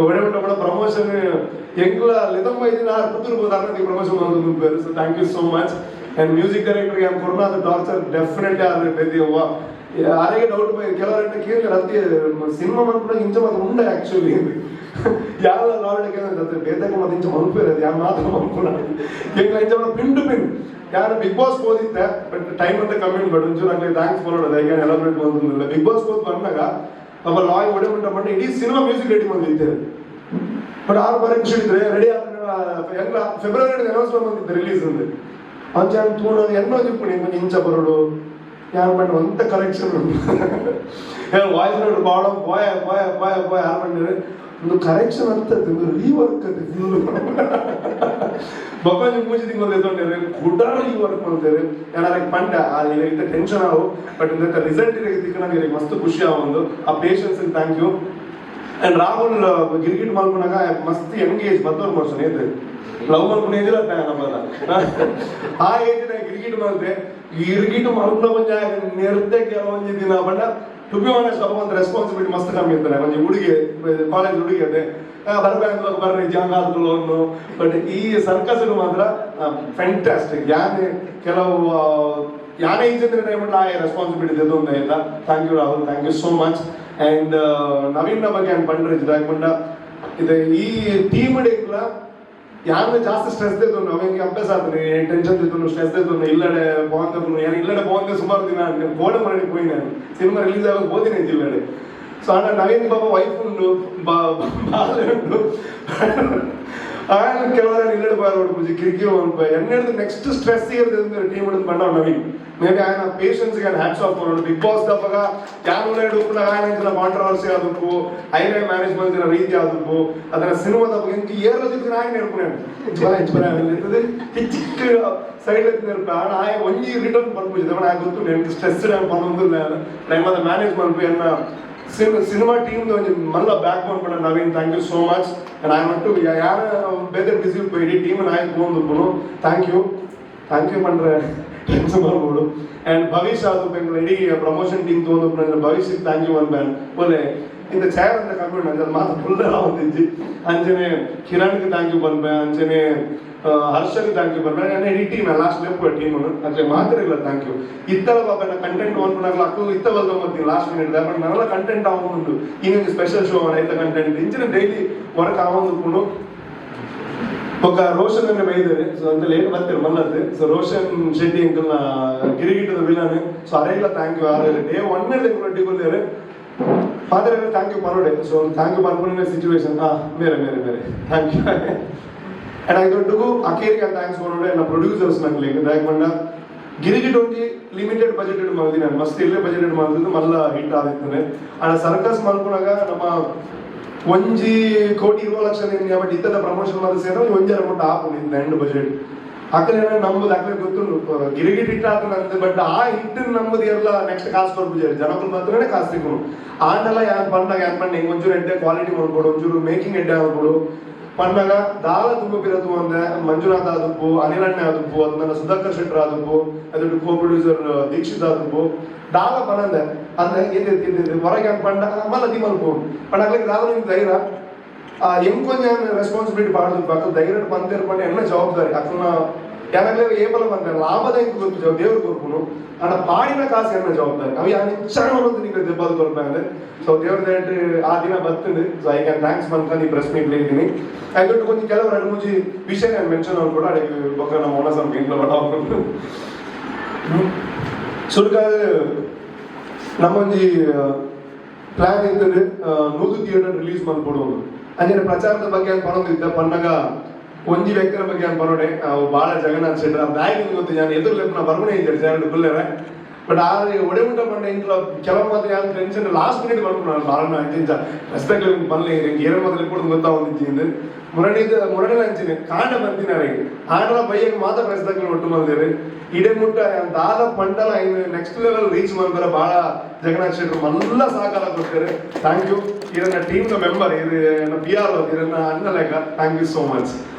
ಒಡೆ ಉಂಟ ಕೂಡ ಪ್ರಮೋಷನ್ ಎಂಗ್ಲ ಲಿದಮ್ಮ ಐದಿನ ಆರು ಪುತ್ತೂರು ಹೋದಾರ ಪ್ರಮೋಷನ್ ಬಂದು పేరు. So thank you so much. And music director ಏನು ಕೊರೋನಾ ಅದು ಟಾರ್ಚರ್ ಡೆಫಿನೆಟ್ಲಿ ಆದ್ರೆ ಬೇದಿ ಅವ್ವ ಆರಿಗೆ ಡೌಟ್ ಕೆಲವರಂటే ಕೇಳಿದ್ರೆ ಅತಿ ಸಿನಿಮಾ ಮನ್ಪುನ ಇಂಚ ಮಾತ್ರ ಉಂಡೆ ಆಕ್ಚುಲಿ ಯಾವ ಲಾವಣೆ ಕೇಳಿದ್ರೆ ಬೇದಾಗ ಮತ್ತೆ ಇಂಚ ಮನ್ಪು ಯಾರು ಮಾತ್ರ ಮನ್ಪುನ ಎಂಗ್ಲ ಇಂಚ pin to pin ಯಾರು ಬಿಗ್ ಬಾಸ್ ಓದಿದ್ದೆ. ಬಟ್ ಟೈಮ್ ಅಂತ ಕಮ್ಮಿ ಬಟ್ ಒಂಚೂರು ಹಂಗೆ thanks ಬರೋಣ ಈಗ ಎಲಾಬ್ರೇಟ್ ಬಂದಿಲ್ಲ. ಬಿಗ್ ಬಾಸ್ ಓದ್ ಬಂದಾಗ ಒಬ್ಬ ಲಾಯ್ ಒಡೆ ಉಂಟ ಬಂಡ ಇಡೀ cinema music ready ಬಂದಿದ್ದೆ. ಬಟ್ 6 ಬಾರಿ ಖುಷಿ ಇದ್ರೆ ರೆಡಿ ಆದ ಹೆಂಗ್ಲ ಫೆಬ್ರವರಿ ಅನೌನ್ಸ್ಮೆಂಟ್ ಬಂದಿದ್ದೆ ರಿಲೀಸ್ ಅಂದ್ರೆ ಅಂಚ ತೂಣ ಎನ್ನೋ ಜಿಪ್ಪುಣಿ కొంచెం ಇಂಚ ಬರೋಡು ಯಾರು ಮಾಡಿ ಒಂತ ಕರೆಕ್ಷನ್ ವಾಯ್ಸ್ ನೋಡು ಬಾಳ ಬಾಯ್ ಬಾಯ್ ಬಾಯ್ ಬಾಯ್ ಯಾರು ಮಾಡಿದ್ರೆ ಒಂದು ಕರೆಕ್ಷನ್ ಅಂತ ರೀವರ್ಕ್ ಅದು ಫುಲ್ ಬೊಕ್ಕೊಂಜಿ ಮೂಜಿ ತಿಂಗಳು ಎತ್ತೊಂಡೇರು ಕುಡ ರೀವರ್ಕ್ ಮಾಡ್ತೇವೆ ಏನಾರ ಪಂಡ ಆ ಇತ್ತ ಟೆನ್ಷನ್ ಆವು. ಬಟ್ ಇಂದ ರಿಸಲ್ಟ್ ತಿಕ್ಕನಾಗ ಮಸ್ತ್ ಖುಷಿ ಆವೊಂದು ಆ patience thank you. And Rahul Girgit ಮಲ್ಪುನಾಗ ಮಸ್ತ್ ಯಂಗ್ ಏಜ್ 14 ವರ್ಷ ಏತ್ ಲವ್ ಮಲ್ಪುನ ಏಜಿಲ್ಲ ನಮ್ಮದ ಆ ಏಜ್ ಗಿರ್ಗಿಟ್ ಮಲ್ತೆ ಗಿರ್ಗಿಟ್ ಮಲ್ಪುನ ಒಂಜಿ ನೆರ್ತೆ ಕೆಲವೊಂಜಿ ದಿನ ಬಣ್ಣ to be honest ಅಪ್ಪ ಒಂದು ರೆಸ್ಪಾನ್ಸಿಬಿಲಿಟಿ ಮಸ್ತ್ ಕಮ್ಮಿ ಇರ್ತಾನೆ ಒಂಜಿ ಹುಡುಗಿ ಕಾಲೇಜ್ ಹುಡುಗಿ ಅದೇ ಬರ್ಬೇಕು ಬರ್ರಿ ಜಾಂಗ ಆದ್ಕೊಳ್ಳೋನು. ಬಟ್ ಈ ಸರ್ಕಸ್ ಮಾತ್ರ ಫ್ಯಾಂಟಾಸ್ಟಿಕ್. ಯಾನೆ ಕೆಲವು ಯಾನೇ ಇಂಚಿನ ಟೈಮ್ ಆ ರೆಸ್ಪಾನ್ಸಿಬಿಲಿಟಿ ಒಂದು ಇಲ್ಲ. Thank you Rahul, thank you so much. And Naveen ಬಗ್ಗೆ ನಾನು ಪಂಡ್ರೆ ಯಾಕಂಡ ಇದು ಈ ಟೀಮ್ ಹಿಡಿಯಲ್ಲ ಯಾರು ಜಾಸ್ತಿ ಸ್ಟ್ರೆಸ್ ತೆಗೆದು ಅವಂಗೆ ಅಭ್ಯಾಸ ಆತ್ರಿ ಟೆನ್ಷನ್ ತಿದ್ದು ಸ್ಟ್ರೆಸ್ ತೆಗೆದು ಇಲ್ಲಡೆ ಬಾಂಧ ಏನು ಇಲ್ಲಡೆ ಬಾಂಧ ಸುಮಾರು ದಿನ ಗೋಡೆ ಮರಳಿ ಹೋಗಿ ನಾನು ಸಿನಿಮಾ ರಿಲೀಸ್ ಆಗೋದು ಓದಿನಿ ಜಿಲ್ಲೆಡೆ. ಸೊ ಅಣ್ಣ ನವೀನ್ ಬಾಬಾ ವೈಫ್ ಉಂಡು ಬಾಲೆ ಉಂಡು ఆయన ಕೆಲವರು ಇಲ್ಲಡೆ ಬಾಯ್ ಪೂಜೆ ಕಿರಿಕಿರಿ ಎನ್ನೆಡ್ದು ನೆಕ್ಸ್ಟ್ ಸ್ಟ್ರೆಸ್ ಇರ್ತದೆ ಟೀಮ್ ಹಿಡಿದು ಬಂಡ ನವೀನ್ ಮೇಬಿ ఆయన ಪೇಷನ್ಸ್ ಗೆ ಹ್ಯಾಟ್ಸ್ ಆಫ್ ಮಾಡೋದು. ಬಿಗ್ ಬಾಸ್ ದಪ್ಪಗ ಯಾರು ఆయన ಕಾಂಟ್ರವರ್ಸಿ ಆದಕ್ಕು ಐನೇ ಮ್ಯಾನೇಜ್ ಮಾಡಿದ ರೀತಿ ಆದಕ್ಕು ಅದರ ಸಿನಿಮಾದ ಬಗ್ಗೆ ಏರ್ಲ ತಿಕ್ಕ ఆయన నేర్పుకున్నాను ಇರ್ತದೆ ಚಿಕ್ಕ ಸೈಡ್ నేర్ప ఆయన ಒಂಜಿ ರಿಟರ್ನ್ ಪನ್ಪುಜಿ ఆయన ಗೊತ್ತು నేను ಸ್ಟ್ರೆಸ್ ಪನ್ನೊಂದು ಟೈಮ್ ಅದ ಮ್ಯಾನೇಜ್ ಮನ್ಪು ಎನ್ನ ಸಿನಿಮಾ ಟೀಮ್ ಒಂಜಿ ಮಲ್ಲ ಬ್ಯಾಕ್ ಬೋನ್ ಪಂಡ Naveen thank you so much. And I want to ಯಾರ ಬೇರೆ ಬಿಸಿ ಇಡೀ ಟೀಮ್ ನಾಯಕ್ ಪೋಂದು thank you, thank you ಪಂಡ್ರೆ ಟೆನ್ಷನ್ ಬರ್ಬೋದು. ಅಂಡ್ ಭವಿಷ್ಯ ಅದು ಬೆಂಗಳೂರು ಇಡೀ ಪ್ರಮೋಷನ್ ಟೀಮ್ ತಗೊಂಡು ಭವಿಷ್ಯಕ್ಕೆ thank you one ban ಒಲೆ ಇಂದ ಚೇರ್ ಅಂತ ಕಮ್ಮಿ ಉಂಟು ಮಾತ್ರ ಫುಲ್ ಎಲ್ಲ ಒಂದಿಜ್ಜಿ. ಅಂಚನೆ ಕಿರಣ್ಗೆ thank you ಪನ್ಪೆ, ಅಂಚನೆ ಹರ್ಷಗೆ thank you ಪನ್ಪೆ, and ಇಡೀ ಟೀಮ್ ಲಾಸ್ಟ್ ಲೆಪ್ ಟೀಮ್ ಅಂದ್ರೆ ಮಾತ್ರ ಇಲ್ಲ thank you. ಇತ್ತಲ ಪಾಪ ಕಂಟೆಂಟ್ ಅನ್ಕೊಂಡಾಗಲ ಅಕ್ಕಲು ಇತ್ತ ಬಲ್ದ ಮತ್ತೆ last minute but ನನ್ನೆಲ್ಲ ಕಂಟೆಂಟ್ ಆವೊಂದು ಇನ್ನೊಂದು ಸ್ಪೆಷಲ್ ಶೋ ಐತ ಕಂಟೆಂಟ್ ಇಂಚಿನ ಡೈಲಿ ವರ್ಕ್ ಆವೊಂದು. ಬೊಕ್ಕ ರೋಷನ್ ಅನ್ನ ಬೈದರೆ. ಸೊ ಅಂತ ಲೇಟ್ ಬರ್ತೀರ ಮಲ್ಲದ್ದು. ಸೊ ರೋಷನ್ ಶೆಟ್ಟಿ ಅಂಕಲ್ನ ಗಿರಿಗಿಟ್ಟದ ವಿಲನ್. ಸೊ ಅರೆಲ್ಲ thank you. ಆರೆ ಡೇ ಒನ್ ಒಟ್ಟಿಗೆ ಫಾದರ್ ಎಲ್ಲ thank you ಪನೋಡೆ. ಸೊ thank you ಪನ್ಪುನ ಸಿಚುವೇಶನ್. ಹಾ, ಮೇರೆ ಮೇರೆ ಮೇರೆ thank you. And ಐದೊಟ್ಟುಗು ಅಕೇರಿಗೆ thanks ಪನೋಡೆ ನನ್ನ ಪ್ರೊಡ್ಯೂಸರ್ಸ್ ನಗ್ಲಿಕ್ಕೆ. ದಾಯಕ್ ಪಂಡ ಗಿರಿಗಿಟ್ ಒಂಜಿ ಲಿಮಿಟೆಡ್ ಬಜೆಟ್ ಮಲ್ದಿನ, ನಾನು ಮಸ್ತ್ ಇಲ್ಲೇ ಬಜೆಟ್ ಮಲ್ದಿದ್ದು, ಮಲ್ಲ ಹಿಟ್ ಆದಿತ್ತನೆ. ಆಂಡ ಸರ್ಕಸ್ ಮಲ್ಪುನಾಗ ನಮ್ಮ 1 ಕೋಟಿ 20 ಲಕ್ಷ, ಬಟ್ ಇತ್ತದ ಪ್ರಮೋಷನ್ ಮಾತ್ರ ಸೇರ ಒಂಜರ ಮುಟ್ಟ ಆಪುಂಡು ಇತ್ತ ಎಂಡ್ ಬಜೆಟ್. ಅಕಲೆ ನಮ್ಮದು ಅಕಲೆ ಗೊತ್ತುಂಡು, ಗಿರಿಗಿಟ್ ಹಿಟ್ ಆತನಂತೆ. ಬಟ್ ಆ ಹಿಟ್ ನಮ್ಮದು ಎಲ್ಲ ನೆಕ್ಸ್ಟ್ ಕಾಸು ಕೊರ್ಪುಜಾರಿ, ಜನಕುಲು ಮಾತ್ರನೇ ಕಾಸು ತಿಕ್ಕುನು. ಆಂಡಲ ಯಾನ್ ಪಂಡಾಗ, ಯಾನ್ ಪಂಡ ಹಿಂಗ್ ಒಂಚೂರು ಎಡ್ಡೆ ಕ್ವಾಲಿಟಿ ಮಾಡ್ಕೊಡು, ಒಂಚೂರು ಮೇಕಿಂಗ್ ಎಡ್ಡೆ ಮಾಡ್ಕೊಡು ಪಂಡಾಗ, ದಾಲ ತುಂಬ ಪಿರತು ಅಂದೆ. ಮಂಜುನಾಥ್ ಆದುಪ್ಪು, ಅನಿಲ್ ಅಣ್ಣೆ ಆದುಪ್ಪು, ಅದು ನನ್ನ ಸುಧಾಕರ್ ಶೆಟ್ಟರ್ ಆದುಪ್ಪು, ಅದು ಕೋ ಪ್ರೊಡ್ಯೂಸರ್ ದೀಕ್ಷಿತ್ ಆದುಪ್ಪು, ದಾಲ ಪನಂದೆ. ಅಂದ್ರೆ ಇದು ಇದು ಹೊರಗೆ ಹಂಗೆ ಪಂಡ ಮಲ್ಲ ದಿಮಲ್ಪು ಪಂಡ ಅಕ್ಲೆಗ್ ದಾಲ ನಿಂಗೆ ಧೈರ್ಯ ಎಂಕೊಂಜ ರೆಸ್ಪಾನ್ಸಿಬಿಲಿಟಿ ಪಾಡ್ದು ಅಕ್ಕ ಧೈರ್ಯ ಪಂತೇರ್ ಪಂಡ ಎನ್ನ ಜವಾಬ್ದಾರಿ ಅಕ್ಕನ. ಯಾಕಂದ್ರೆ ಏಪಲ ಬಂತಾರೆ ಲಾಭದ ಎಂಕ್ ಗೊತ್ತು, ದೇವ್ರು ಕೊರ್ಪುನು. ಆಂಡ ಪಾಡಿನ ಕಾಸು ಎನ್ನ ಜವಾಬ್ದಾರಿ. ಅವು ಯಾನ್ ಇಚ್ಛಾನ ಬಂದು ನಿಂಗೆ ದೆಬ್ಬಾದ ಕೊರ್ಪೆ. ಸೊ ದೇವ್ರ ದಯಟ್ ಆ ದಿನ ಬರ್ತದೆ. ಸೊ I can thanks ಮನ್ಕೊಂಡು ಈ ಪ್ರೆಸ್ ಮೀಟ್ ಇದ್ದೀನಿ. ಐದೊಟ್ಟು ಕೊಂಚ ಕೆಲವು ಎರಡು ಮೂಜಿ ವಿಷಯ ನಾನು ಮೆನ್ಷನ್ ಮಾಡ್ಕೊಡ ಅಡಿಗೆ ಬೊಕ್ಕ ನಮ್ಮ ಒಣ ಸಂಪ ಇಂಗ್ಲ ಬಡ ಸುರುಕ ನಮ್ಮೊಂಜಿ ಪ್ಲಾನ್ ಇತ್ತಂದ್ರೆ 100 ಥಿಯೇಟರ್ ರಿಲೀಸ್ ಮಲ್ಪೊಡು. ಅಂಚನೆ ಪ್ರಚಾರದ ಬಗ್ಗೆ ಅಂತ ಪನೊಂದಿದ್ದ. ಪನ್ನಗ ಒಂಜಿ ವ್ಯಕ್ತಿನ ಬಗ್ಗೆ ಅಂತ ಪನೋಡೆ, ಬಾಳ ಜಗನ್ನಾಥ್ ಶೆಟ್ಟರ್. ಬ್ಯಾಗ್ ಗೊತ್ತು, ನಾನು ಎದುರು ಲೆಪ್ಪನ ಬರ್ಮನೆ ಇದ್ದಾರೆ ಜಾರಡು ಗುಲ್ಲೆರೆ. ಬಟ್ ಆ ಒಡೆ ಮುಟ್ಟ ಪಂಡ ಇಂಟ್ಲ ಕೆಲವು ಮಾತ್ರ ಯಾನ್ ಟೆನ್ಷನ್ ಲಾಸ್ಟ್ ಮಿನಿಟ್ ಬರ್ಪುನ ಬಾಳ ಇಂಚ ರೆಸ್ಪೆಕ್ಟ್ ಪನ್ಲೆ, ಏರ ಮೊದಲು ಕೊಡುದು ಗೊತ್ತಾವಂದಿಜ್ಜಿ. ಮುರಣಿ ಮುರಣಿ ಅಂಚಿನೆ ಕಾಂಡ ಬಂದಿನಾರೆ ಆಂಡಲ ಬಯ್ಯಗ್ ಮಾತ್ರ ಪ್ರೆಸ್ ದಾಕಲು ಒಟ್ಟು ಮಲ್ದೇರು. ಇಡೆ ಮುಟ್ಟ ದಾದ ಪಂಡಲ ನೆಕ್ಸ್ಟ್ ಲೆವೆಲ್ ರೀಚ್ ಮಲ್ಪರ ಬಾಳ ಜಗನ್ನಾಥ್ ಶೆಟ್ಟರು ಮಲ್ಲ ಸಹಕಾರ ಕೊಡ್ತಾರೆ. Thank you. ಇದನ್ನ ಟೀಮ್ ಮೆಂಬರ್, ಇದು ಪಿ ಆರ್, ಇದನ್ನ ಅಣ್ಣ ಲೆಕ್ಕ. Thank you so much.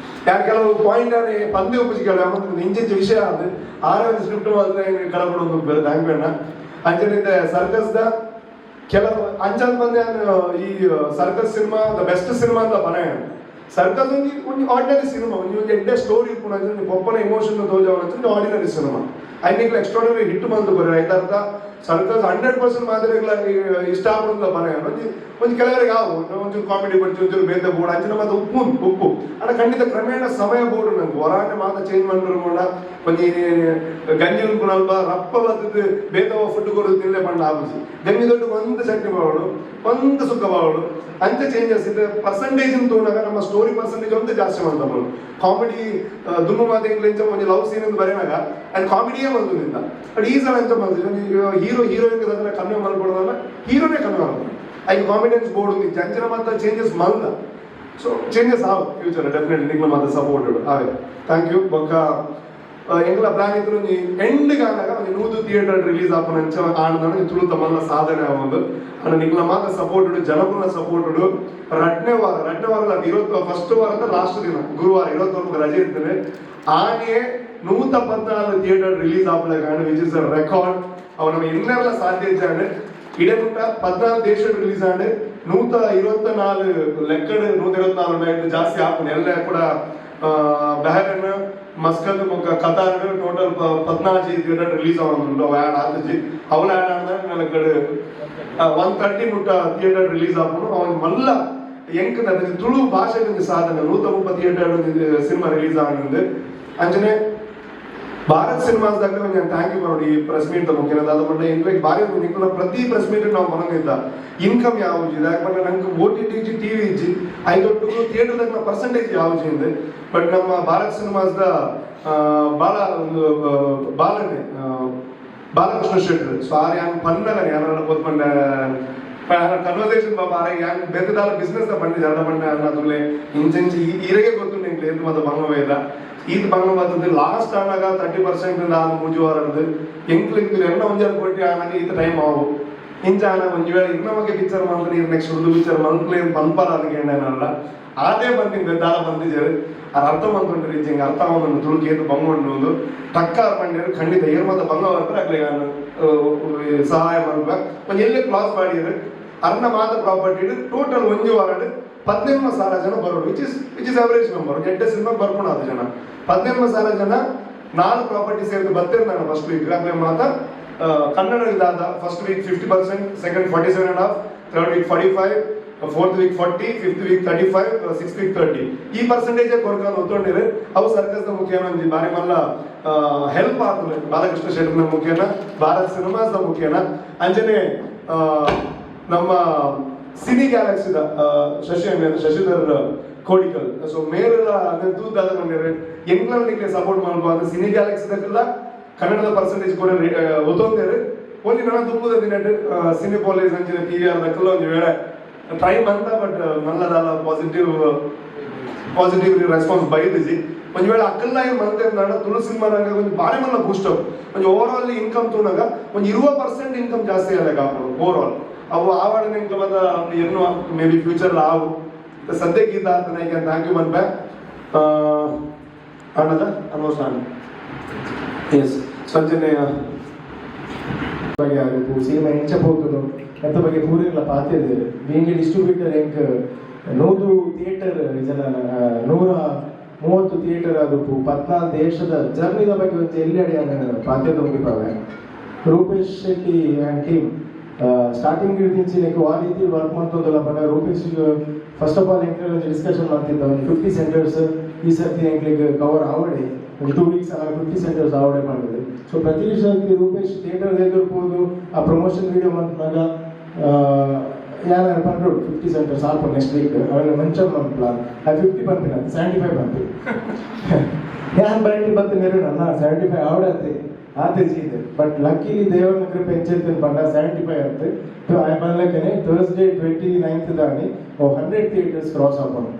ಯಾರು ಕೆಲವು ಪಾಯಿಂಟ್ ಪಂದ್ಯ ಉಪಜಿ ಕೆಲವು ಇಂಚಿಂಚ ವಿಷಯ ಅದು ಆರೇ ಒಂದು ಸ್ಕ್ರಿಪ್ಟ್ ಮಾತ್ರ ಕಳಪಡೋದು ಬೇರೆ. Thank you ಅಣ್ಣ. ಅಂಚನೆ ಸರ್ಕಸ್ the ಕೆಲವು ಅಂಚನ್ ಬಂದೆ ಈ circus cinema the best cinema ಅಂತ ಪನೆ. ಸರ್ಕಸ್ ಒಂಜಿ ಒಂಜಿ ಆರ್ಡಿನರಿ ಸಿನಿಮಾ, ಒಂಜಿ ಒಂಜಿ ಎಡ್ಡೆ ಸ್ಟೋರಿ ಇಪ್ಪುನ, ಒಂಜಿ ಪೊಪ್ಪನ ಎಮೋಷನ್ ತೋಜಾವನ ಆರ್ಡಿನರಿ ಸಿನಿಮಾ. ಐನಿಕ್ಲ ಎಕ್ಸ್ಟ್ರಾರ್ಡಿನರಿ ಹಿಟ್ ಬಂದು ಬರ ಐತರ್ಥ ಸರ್ಕಸ್ 100% ಮಾತ್ರ ಇಷ್ಟ ಆಪುಂಡ ಪನೆ. ಒಂಜಿ ಒಂಜಿ ಕೆಲವರಿಗೆ ಆವು ಒಂಚೂರು ಕಾಮಿಡಿ ಬಡ್ಚಿ, ಒಂಚೂರು ಬೇತೆ ಬೋರ್ಡ್ ಅಂಚಿನ ಮಾತ್ರ ಉಪ್ಪು ಉಪ್ಪು. ಅಣ್ಣ ಖಂಡಿತ ಕ್ರಮೇಣ ಸಮಯ ಬೋರ್ಡು ನಂಗೆ ಹೊರಾಟೆ ಮಾತ್ರ ಚೇಂಜ್ ಮಾಡ್ರು ಕೂಡ ಒಂಜಿ ಗಂಜಿ ಉಂಪುನಲ್ಪ ರಪ್ಪ ಬತ್ತದು ಬೇತವ ಫುಡ್ ಕೊಡೋದು ತಿನ್ಲೆ ಪಂಡ ಆಪುಜಿ. ಗಂಜಿ ದೊಡ್ಡ ಒಂದು ಚಟ್ನಿ ಬಾವಡು, ಒಂದು ಸುಕ್ಕ ಬಾವಡು ಅಂಚ ಚೇಂಜಸ್ ಇದೆ. ಪರ್ಸೆಂಟೇಜ್ ತೋಣಾಗ ನಮ್ಮ ಸ್ಟೋರಿ ಪರ್ಸೆಂಟೇಜ್ ಒಂದು ಜಾಸ್ತಿ ಮಾಡ್ತಾ ಕಾಮಿಡಿ ದುಮ್ಮು ಮಾತೆ ಇಂಚ ಒಂಜಿ ಲವ್ ಸೀನ್ ಅಂತ ಬರೆನಾಗ ಅಂಡ್ ಕಾಮಿಡಿಯೇ ಬಂದು ನಿಂತ. ಬಟ್ ಈ ಸಲ ಎಂಚ ಬಂದು ಹೀರೋ ಹೀರೋಯಿನ್ ಅಂದ್ರೆ ಕನ್ವೆ ಮಲ್ಕೊಡೋದಲ್ಲ, ಹೀರೋನೇ ಕನ್ವೆ ಮಾಡ್ತಾರೆ. ಐದು ಕಾಮಿಡಿಯನ್ಸ್ ಬೋರ್ಡ್ ఉంది. ಅಂಚಿನ ಮಾತ್ರ ಚೇಂಜಸ್ ಮಲ್ದ. ಸೊ ಚೇಂಜಸ್ ಆವು ಫ್ಯೂಚರ್ ಡೆಫಿನೆಟ್ಲಿ ನಿಗ್ಲ ಮಾತ್ರ ಸಪೋರ್ಟ್ ಆವೆ. Thank you. ಬೊಕ್ಕ ಎಂಗ್ಲ ಪ್ಲಾನ್ ಇತ್ತು ಒಂಜಿ ಎಂಡ್ ಆದಾಗ ಒಂಜಿ 100 ಥಿಯೇಟರ್ ರಿಲೀಸ್ ಆಪುನ ಅಂಚ ಆಂಡ ತುಳುತ ಮಲ್ಲ ಸಾಧನೆ ಆವೊಂದು. ಅಂಡ ನಿಗ್ಲ ಮಾತ್ರ ಸಪೋರ್ಟ್, ಜನಕುಲ ಸಪೋರ್ಟ್. ರಡ್ನೇ ವಾರ, ರಡ್ನೇ ವಾರ 21 ಫಸ್ಟ್ ವಾರದ ಲಾಸ್ಟ್ ದಿನ ಗುರುವಾರ 29 ರಜೆ ಇರ್ತದೆ. ಆನೆ 114 ಥಿಯೇಟರ್ ರಿಲೀಸ್ ಆಪುನ, which is a record. ಅವು ನಮ್ಮ ಇನ್ನೆಲ್ಲ ಸಾಧ್ಯ ಇದ್ದಾಂಡ್. ಇಡೆ ಮುಟ್ಟ 14 ದೇಶ ರಿಲೀಸ್ ಆಂಡ್ 124 ಲೆಕ್ಕಡ್ 124 ಜಾಸ್ತಿ ಆಪುಂಡು. ಎಲ್ಲ ಕೂಡ ಬಹರನ್, ಮಸ್ಕತ್ ಬೊಕ್ಕ ಕತಾರ್ ಟೋಟಲ್ 14 ಥಿಯೇಟರ್ ರಿಲೀಸ್ ಆವೊಂದುಂಡು. ಅವು ಆ್ಯಡ್ ಆತುಜಿ, ಅವಳ ಆ್ಯಡ್ ಆಂಡ ನನಗೆ 130 ಮುಟ್ಟ ಥಿಯೇಟರ್ ರಿಲೀಸ್ ಆಪುಂಡು. ಅವನ್ ಮಲ್ಲ ಎಂಕ್ ತುಳು ಭಾಷೆ ಒಂಜಿ ಸಾಧನೆ, 130 ಥಿಯೇಟರ್ ಸಿನಿಮಾ ರಿಲೀಸ್ ಆವೊಂದು. ಅಂಚನೆ ಭಾರತ್ ಸಿನಿಮಾಸ್ ದಾಗ ನಾನು thank you ಮಾಡಿ ಪ್ರೆಸ್ ಮೀಟ್ ಮುಖ್ಯ ದಾದ ಪಂಡ ಎಂಕ್ಲೆಗ್ ಬಾರಿ ನಿಕ್ಲ ಪ್ರತಿ ಪ್ರೆಸ್ ಮೀಟ್ ನಾವು ಮನಂದಿದ್ದ ಇನ್ಕಮ್ ಯಾವುದು. ಯಾಕಂದ್ರೆ ನಂಗೆ ಓಟಿಟಿ ಇಜ್ಜಿ, ಟಿವಿ ಇಜ್ಜಿ, ಐದೊಟ್ಟು ಥಿಯೇಟರ್ ದಾಗ ಪರ್ಸೆಂಟೇಜ್ ಯಾವುದು ಇದೆ. ಬಟ್ ನಮ್ಮ ಭಾರತ್ ಸಿನಿಮಾಸ್ the ಬಾಳ ಒಂದು ಬಾಲನೆ ಬಾಲಕೃಷ್ಣ ಶೆಟ್ಟರ್. ಸೊ ಆರ್ ಯಾನ್ ಪನ್ನಗನೆ ಯಾರನ್ನ ಪೋತ್ಪಂಡ ಕನ್ವರ್ಸೇಷನ್ ಬಾಬಾ ಆರೆ ಯಾನ್ ಬೇತೆ ದಾಲ ಬಿಸ್ನೆಸ್ the ಪಂಡಿ ಜನ ಪಂಡ ಅನ್ನ ತುಲೆ ಇಂಚಂಚಿ ಈರೆಗೆ ಗೊತ್ತುಂಡು ಎಂಕ್ಲೆ ಏತ್ ಮಾತ ಬಂಗ ವೇದ ಈತ್ ಬಂಗ ಬರ್ತದೆ. ಲಾಸ್ಟ್ ಆನಾಗ 30% ಆದ್ ಮೂಜಿ ವಾರ ಎಂಕ್ಲು ಎನ್ನ ಒಂಜಾರು ಕೋಟಿ ಆನಾಗ ಈತ ಟೈಮ್ ಆವು. ಇಂಚ ಆನ ಒಂಜಿ ವೇಳೆ ಇನ್ನ ಬಗ್ಗೆ ಪಿಕ್ಚರ್ ಮಲ್ತ್ರೆ ನೆಕ್ಸ್ಟ್ ಉರ್ದು ಪಿಕ್ಚರ್ ಮಲ್ತ್ಲೆ ಪನ್ಪರ ಅದಕ್ಕೆ ಏನಲ್ಲ ಆದೇ ಬಂದಿನ ದಾಲ ಬಂದಿದ್ದಾರೆ. ಅರ್ ಅರ್ಥ ಮಂತುಂಡ್ರಿ ಇಂಚ ಅರ್ಥ ಆವೊಂದು ತುಳುಕು ಏತ್ ಬಂಗ ಉಂಡು ಟಕ್ಕ ಪಂಡೇರು. ಖಂಡಿತ ಏರ್ ಮಾತ ಬಂಗ ಬರ್ತಾರೆ ಅಕ್ಲೆಗ್ ಸಹಾಯ ಮಲ್ಪ ಒಂಜಿ ಎಲ್ಲೆ ಕ್ಲಾಸ್ ಪಾಡಿಯೆರ್. ಅರ್ನ ಮಾತ ಪ್ರಾಪರ್ಟಿ ಟೋಟಲ್ ಒಂಜಿ ವಾರಡ್ 18,000 ಜನ ಬರೋಡು, which is average number. ಎಡ್ಡೆ ಸಿನಿಮಾ ಬರ್ಪುಣ ಅದು ಜನ 18,000 ಜನ ನಾಲ್ಕು ಪ್ರಾಪರ್ಟಿ ಸೇರಿದು ಬತ್ತೇರು. ನಾನು ಫಸ್ಟ್ ವೀಕ್ ಆಮೇಲೆ ಮಾತ ಕನ್ನಡ ಇದಾದ first week 50%, second 47.5, third week 45. Fourth week 40, fifth week 35, sixth week 30. ಈ percentage ಕೊರ್ಕೊಂಡು ಒತ್ತೊಂಡಿರು. ಅವು ಸರ್ಕಸ್ ಮುಖೇನ ಒಂಜಿ ಬಾರಿ ಮಲ್ಲ ಹೆಲ್ಪ್ ಆಗ್ತದೆ ಬಾಲಕೃಷ್ಣ ಶೆಟ್ಟರ್ನ ಮುಖೇನ, ಭಾರತ್ ಸಿನಿಮಾಸ್ ಮುಖೇನ. ಅಂಚನೆ ನಮ್ಮ ಸಿನಿ ಗ್ಯಾಲಕ್ಸಿದ ಶಶಿ ಶಶಿಧರ್ ಕೋಡಿಕಲ್, ಸೊ ಮೇರೆಲ್ಲ ತೂದಾದ ಬಂದಿರ ಎಂಗ್ಲಲ್ಲಿ ಸಪೋರ್ಟ್ ಮಾಡ್ಬೋದು. ಸಿನಿ ಗ್ಯಾಲಕ್ಸಿದಕ್ಕೆಲ್ಲ ಕನ್ನಡದ ಪರ್ಸೆಂಟೇಜ್ ಕೂಡ ಒತ್ತೊಂದೇರು. ಒಂಜಿ ನನ್ನ ತುಂಬುದ ದಿನಟ್ ಸಿನಿ ಪೊಲೀಸ್ ಅಂಚಿನ ಪಿವಿಆರ್ ದಕ್ಕಲ್ಲ ಒಂಜಿ ವೇಳೆ ಟ್ರೈ ಮಂತ, ಬಟ್ ಮಲ್ಲದಾಲ positive positive response ಬೈದಿಜಿ. ಒಂಜಿ ವೇಳೆ ಅಕ್ಕಲ್ಲ ಏನು ಮಂತೆ ಅಂದಾಂಡ ತುಳು ಸಿನಿಮಾ ರಂಗ ಒಂಜಿ ಬಾರಿ ಮಲ್ಲ ಬೂಸ್ಟ್ ಅಪ್. ಒಂಜಿ over all income ತೂನಾಗ ಒಂಜಿ 20% ಇನ್ಕಮ್ ಜಾಸ್ತಿ ಅಲ್ಲ ಕಾಪುಡು ಓವರ್ ಆಲ್. ಅವು ಆವಡನ ಇನ್ಕಮ್ ಅದ ಎನ್ನು may be future ಆವು. ಸದ್ಯಕ್ಕೆ ಇದ್ದ ಆತನ thank you ಮನ್ಪೆ ಆಂಡದ ಆಲ್ಮೋಸ್ಟ್ ಆಂಡ್. ಎಸ್. ಸಂಜನೆ. ಬಗ್ಗೆ ಆಗಬೇಕು, ಸಿನಿಮಾ ಎಂಚ ಪೋತುನು ಎಂತ ಬಗ್ಗೆ ಪೂರೆಲ್ಲ ಪಾತಿದ್ದಾರೆ. Being A distributor ಎಂಕ್ 100 ಥಿಯೇಟರ್ ಜನ, 130 ಥಿಯೇಟರ್ ಆಗಬೇಕು, 14 ದೇಶದ ಜರ್ನಿದ ಬಗ್ಗೆ ಒಂಜಿ ಎಲ್ಲೆಡೆ ಪಾತ್ಯದ ಮುಗಿಪಾವೆ. Rupesh Shetty and team starting ಹಿಡಿದಿಂಚಿ ಆ ರೀತಿ ವರ್ಕ್ ಮಾಡ್ತೊಂದಲ್ಲ ಪಂಡ, ರೂಪೇಶ್ first of all ಎಂಕ್ಲೆ ಒಂಜಿ ಡಿಸ್ಕಷನ್ ಮಾಡ್ತಿದ್ದ, ಒಂದು 50 ಸೆಂಟರ್ಸ್ ಈ ಸರ್ತಿ ಎಂಕ್ಲೆಗ್ ಕವರ್ ಆವಡೆ, ಒಂದು 2 ವೀಕ್ಸ್ 50 ಸೆಂಟರ್ಸ್ ಆವಡೆ ಮಾಡಿದೆ. ಸೊ ಪ್ರತಿ ಸರ್ತಿ ರೂಪೇಶ್ ಥಿಯೇಟರ್ ಎದುರ್ಬೋದು, ಆ ಪ್ರಮೋಷನ್ ವಿಡಿಯೋ ಮಾಡ್ನಾಗ ಯಾರು ಪಂಡ್ರು 50 ಸೆಂಟರ್ಸ್ ಆಲ್ಪ ನೆಕ್ಸ್ಟ್ ವೀಕ್ ಅವನ್ನ ಮೆನ್ಷನ್ ಮನ್ಪಲ, ಆ 50 ಪನ್ಪಿನ 75 ಪನ್ಪಿ. ಯಾನ್ ಬೈಟಿ ಬತ್ತು ನೆರು ನನ್ನ 75 ಆವಡೆ ಅಂತೆ ಆತೆ ಇದೆ. ಬಟ್ ಲಕ್ಕಿಲಿ ದೇವರನ ಕೃಪೆ ಎಂಚೆತ್ತಿನ ಪಂಡ 75 ಅಂತೆ. ಆ ಪನ್ಲಕ್ಕನೆ ಥರ್ಸ್ಡೇ 29th ದಾನಿ 100 ಥಿಯೇಟರ್ಸ್ ಕ್ರಾಸ್ ಆಪುಂಡು.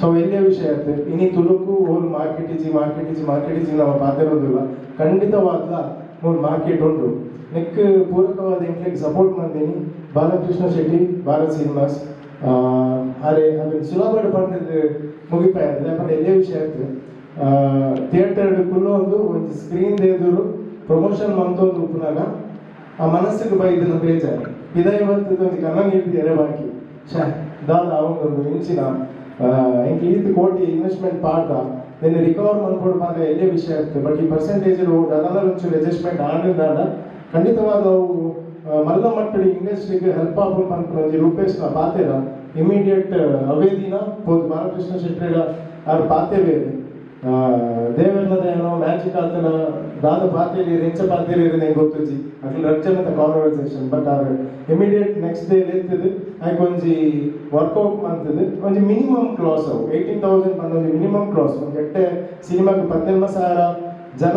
ಸೊ ಎಲ್ಲೇ ವಿಷಯ ಆಯ್ತು. ಇನಿ ತುಳುಕು ಓಲ್ ಮಾರ್ಕೆಟ್ ಇಜ್ಜಿ, ಮಾರ್ಕೆಟ್ ಇಜ್ಜಿ, ಮಾರ್ಕೆಟ್ ಇಜ್ಜಿ ನಮ್ಮ ಪಾತಿರೋದಿಲ್ಲ. ಖಂಡಿತವಾದ್ಲ ಮೂರು ಮಾರ್ಕೆಟ್ ಉಂಟು. ನೆಕ್ ಪೂರಕವಾದ ಎಂಕ್ಲೆಗ್ ಸಪೋರ್ಟ್ ಮಂದಿನಿ ಬಾಲಕೃಷ್ಣ ಶೆಟ್ಟಿ, ಭಾರತ್ ಸಿನಿಮಾಸ್. ಅರೆ ಅವೆ ಸುಲಭ ಪಂಡದು ಮುಗಿಪಾಯ ಯಾಕಂದ್ರೆ ಎಲ್ಲೇ ವಿಷಯ ಆಯ್ತು. ಥಿಯೇಟರ್ ಕುಲ್ಲು ಒಂದು ಒಂಜಿ ಸ್ಕ್ರೀನ್ ಎದುರು ಪ್ರಮೋಷನ್ ಮಂತೊಂದು ಉಪ್ಪುನಾಗ ಆ ಮನಸ್ಸಿಗೆ ಬೈದಿನ ಬೇಜಾರು ಪಿದೈ ಬರ್ತದೆ. ಒಂಜಿ ಕನ್ನ ನೀರು ಎರೆ ಬಾಕಿ ಛೇ ದಾದ ಅವನೊಂದು ಇಂಚಿನ ಎಂಕ್ ಈತ್ ಕೋಟಿ ಇನ್ವೆಸ್ಟ್ಮೆಂಟ್ ಪಾಡ್ದ ನಿನ್ನ ರಿಕವರ್ ಮನ್ಪೊಡು ಪಂಡ ಎಲ್ಲೇ ವಿಷಯ ಆಗ್ತದೆ. ಬಟ್ ಈ ಪರ್ಸೆಂಟೇಜ್ ದಾದಾನ ಒಂಚೂರು ಅಡ್ಜಸ್ಟ್ಮೆಂಟ್ ಆಂಡ ಖಂಡಿತವಾದ ಅವು ಮಲ್ಲ ಮಟ್ಟದ ಇಂಡಸ್ಟ್ರಿಗೆ ಹೆಲ್ಪ್ ಆಪುಂಡು ಪನ್ಪುನ ಒಂಜಿ ರೂಪೇಶ್ನ ಪಾತೆರ ಇಮಿಡಿಯೇಟ್ ಅವೇ ದಿನ ಪೋದು ಬಾಲಕೃಷ್ಣ ಶೆಟ್ಟಿಡ ಆರ್ ಪಾತೆ ಬೇರೆ ದೇವರ್ನದ ಏನೋ ಮ್ಯಾಜಿಕ್ ಆತನ ದಾದ ಪಾತೇರಿ ಎಂಚ ಪಾತೇರಿ ನಂಗೆ ಗೊತ್ತುಜಿ. ಅಕ್ಲು ರಕ್ಷಣದ conversation, but are immediate next day ಎತ್ತದು ಐಕ್ ಒಂಜಿ ವರ್ಕೌಟ್ ಮಂತದು ಒಂಜಿ ಮಿನಿಮಮ್ ಕ್ಲಾಸ್ ಅವು 18,000 ಪಂಡ ಒಂಜಿ ಮಿನಿಮಮ್ ಕ್ಲಾಸ್. ಒಂಜಿ ಎಟ್ಟೆ ಸಿನಿಮಾಗೆ 18,000 ಜನ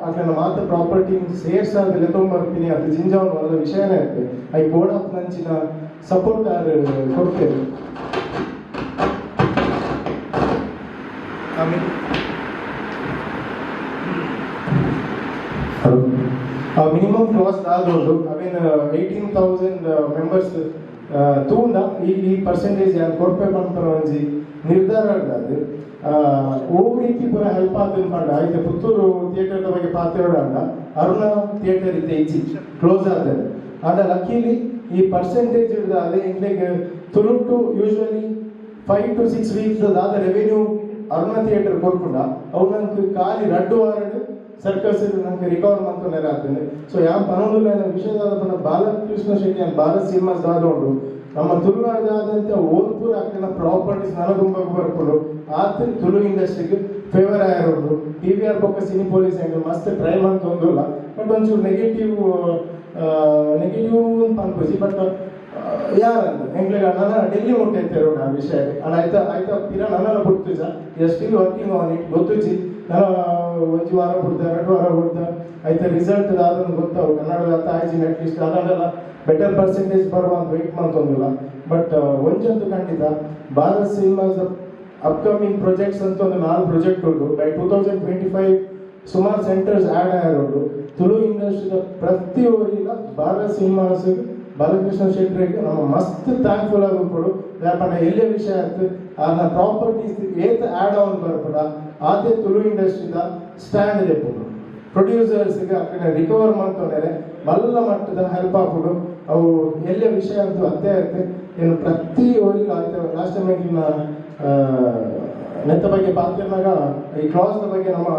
ಅಕ್ಲೆನ ಮಾತ ಪ್ರಾಪರ್ಟಿ ಸೇರ್ಸಾದ ಲೆತ್ತೊಂಬರ್ಪಿನಿ ಅದು ಜಿಂಜಾವನ್ ವಲ್ಲ ವಿಷಯನೇ ಇತ್ತು. I board of ನಂಚಿನ support R ಕೊಡ್ತೇವೆ. ಆಮೇಲೆ ಮಿನಿಮಮ್ ಕ್ಲಾಸ್ ದಾದೋಡು ಅವೇನ್ 18,000 ಮೆಂಬರ್ಸ್ ತೂಂಡ ಈ ಈ ಪರ್ಸೆಂಟೇಜ್ ಯಾರು ಕೊರ್ಪೆ ಪನ್ಪುನ ಒಂಜಿ ನಿರ್ಧಾರ ಅದು ಓ ರೀತಿ ಪೂರ ಹೆಲ್ಪ್ ಆತನ್ ಪಂಡ. ಆಯ್ತು, ಪುತ್ತೂರು ಥಿಯೇಟರ್ ಬಗ್ಗೆ ಪಾತೆರಡು ಅಂಡ ಅರುಣ ಥಿಯೇಟರ್ ಇತ್ತೆ ಇಜ್ಜಿ, ಕ್ಲೋಸ್ ಆತದೆ. ಆಂಡ ಲಕ್ಕಿಲಿ ಈ ಪರ್ಸೆಂಟೇಜ್ ಅದೇ ಎಂಕ್ಲೆಗ್ ತುಳುಟು ಯೂಶುವಲಿ 5 ಟು 6 ವೀಕ್ಸ್ ದಾದ ರೆವೆನ್ಯೂ ಅರುಣ ಥಿಯೇಟರ್ ಕೊರ್ಪುಂಡ, ಅವು ನಂಗೆ ಖಾಲಿ 2 ವಾರಡ್ ಸರ್ಕಸ್ ನಂಗೆ ರಿಕವರ್ ಮಂತೊಂದು ಆಗ್ತದೆ. ಸೊ ಯಾನ್ ಪನೊಂದುಲ್ಲ ವಿಷಯದಾದ ಪಂಡ, ಬಾಲಕೃಷ್ಣ ಶೆಟ್ಟಿ ಅಂಡ್ ಭಾರತ್ ಸಿನಿಮಾಸ್ ದಾದ ಉಂಡು, ನಮ್ಮ ತುಳುನಾಡಾದ್ಯಂತ ಓಲ್ಪೂರ ಅಕ್ಲೆನ ಪ್ರಾಪರ್ಟೀಸ್ ನನದುಂಬಗ್ ಬರ್ಪುಂಡು. ಆತ್ ತುಳು ಇಂಡಸ್ಟ್ರಿಗೆ ಫೇವರ್ ಆಯಿರೋಡು. ಪಿವಿಆರ್ ಬೊಕ್ಕ ಸಿನಿ ಪೊಲೀಸ್ ಎಂಕ್ ಮಸ್ತ್ ಟ್ರೈ ಮಂತೊಂದುಲ್ಲ. ಬಟ್ ಒಂಚೂರು ನೆಗೆಟಿವ್ ನೆಗೆಟಿವ್ ಪನ್ಪುಜಿ, ಬಟ್ ಯಾರಂತ ಎಂಕ್ಲೆಗ್ ನನ ಡೆಲ್ಲಿ ಮುಟ್ಟ ಇತ್ತೆರೋಡು ಆ ವಿಷಯ. ಅಂಡ್ ಆಯ್ತಾ ಆಯ್ತಾ ಪಿರ ನನಲ ಬುಡ್ತುಜ, still working on it. ಗೊತ್ತುಜಿ, ನಾನು ಒಂಜಿ ವಾರ ಬಿಡ್ತ 2 ವಾರ ಬಿಡ್ತ ಆಯ್ತಾ ರಿಸಲ್ಟ್ ದಾದನ್ನು ಗೊತ್ತಾವು. ಕನ್ನಡದ ಆಯ್ಜಿ ಅಟ್ಲೀಸ್ಟ್ ಅದಾಂಡಲ ಬೆಟರ್ ಪರ್ಸೆಂಟೇಜ್ ಬರುವ ಅಂತ ವೆಯ್ಟ್ ಮಂತೊಂದಿಲ್ಲ. ಬಟ್ ಒಂಜಂತೂ ಖಂಡಿತ, ಭಾರತ್ cinemas upcoming projects ಅಂತ ಒಂದು ನಾಲ್ಕು ಪ್ರಾಜೆಕ್ಟ್ ಉಂಟು. ಬೈ 2025 ಸುಮಾರು ಸೆಂಟರ್ಸ್ ಆ್ಯಡ್ ಆಗಿರೋದು. ತುಳು ಇಂಡಸ್ಟ್ರಿದ ಪ್ರತಿಯೊರಿಲ ಭಾರತ್ ಸಿನಿಮಾಸ್ ಬಾಲಕೃಷ್ಣ ಶೆಟ್ಟರಿಗೆ ನಮ್ಮ ಮಸ್ತ್ ಥ್ಯಾಂಕ್ಫುಲ್ ಆಗಿ ಕೊಡು. ಯಾಕಂದ್ರೆ ಎಲ್ಲೇ ವಿಷಯ ಆಯ್ತು, ಆನ ಪ್ರಾಪರ್ಟೀಸ್ ಏತ್ ಆ್ಯಡ್ ಆನ್ ಬರ್ಪುಡ ಆತೆ ತುಳು ಇಂಡಸ್ಟ್ರಿದ ಸ್ಟ್ಯಾಂಡ್ ದೆಪ್ಪುಂಡು. ಪ್ರೊಡ್ಯೂಸರ್ಸ್ಗೆ ಅಕ್ಕನ ರಿಕವರ್ ಮಂತೊಂದರೆ ಮಲ್ಲ ಮಟ್ಟದ ಹೆಲ್ಪ್ ಆಪುಂಡು. ಅವು ಎಲ್ಲೇ ವಿಷಯ ಅಂತೂ ಅತ್ತೆ ಆಯ್ತು. ಏನು ಪ್ರತಿ ಊರಿಗೆ ಆಯ್ತು. ಲಾಸ್ಟ್ ಟೈಮ್ ನೆತ್ತ ಬಗ್ಗೆ ಪಾತಿರ್ನಾಗ ಈ ಕ್ಲಾಸ್ನ ಬಗ್ಗೆ ನಮ್ಮ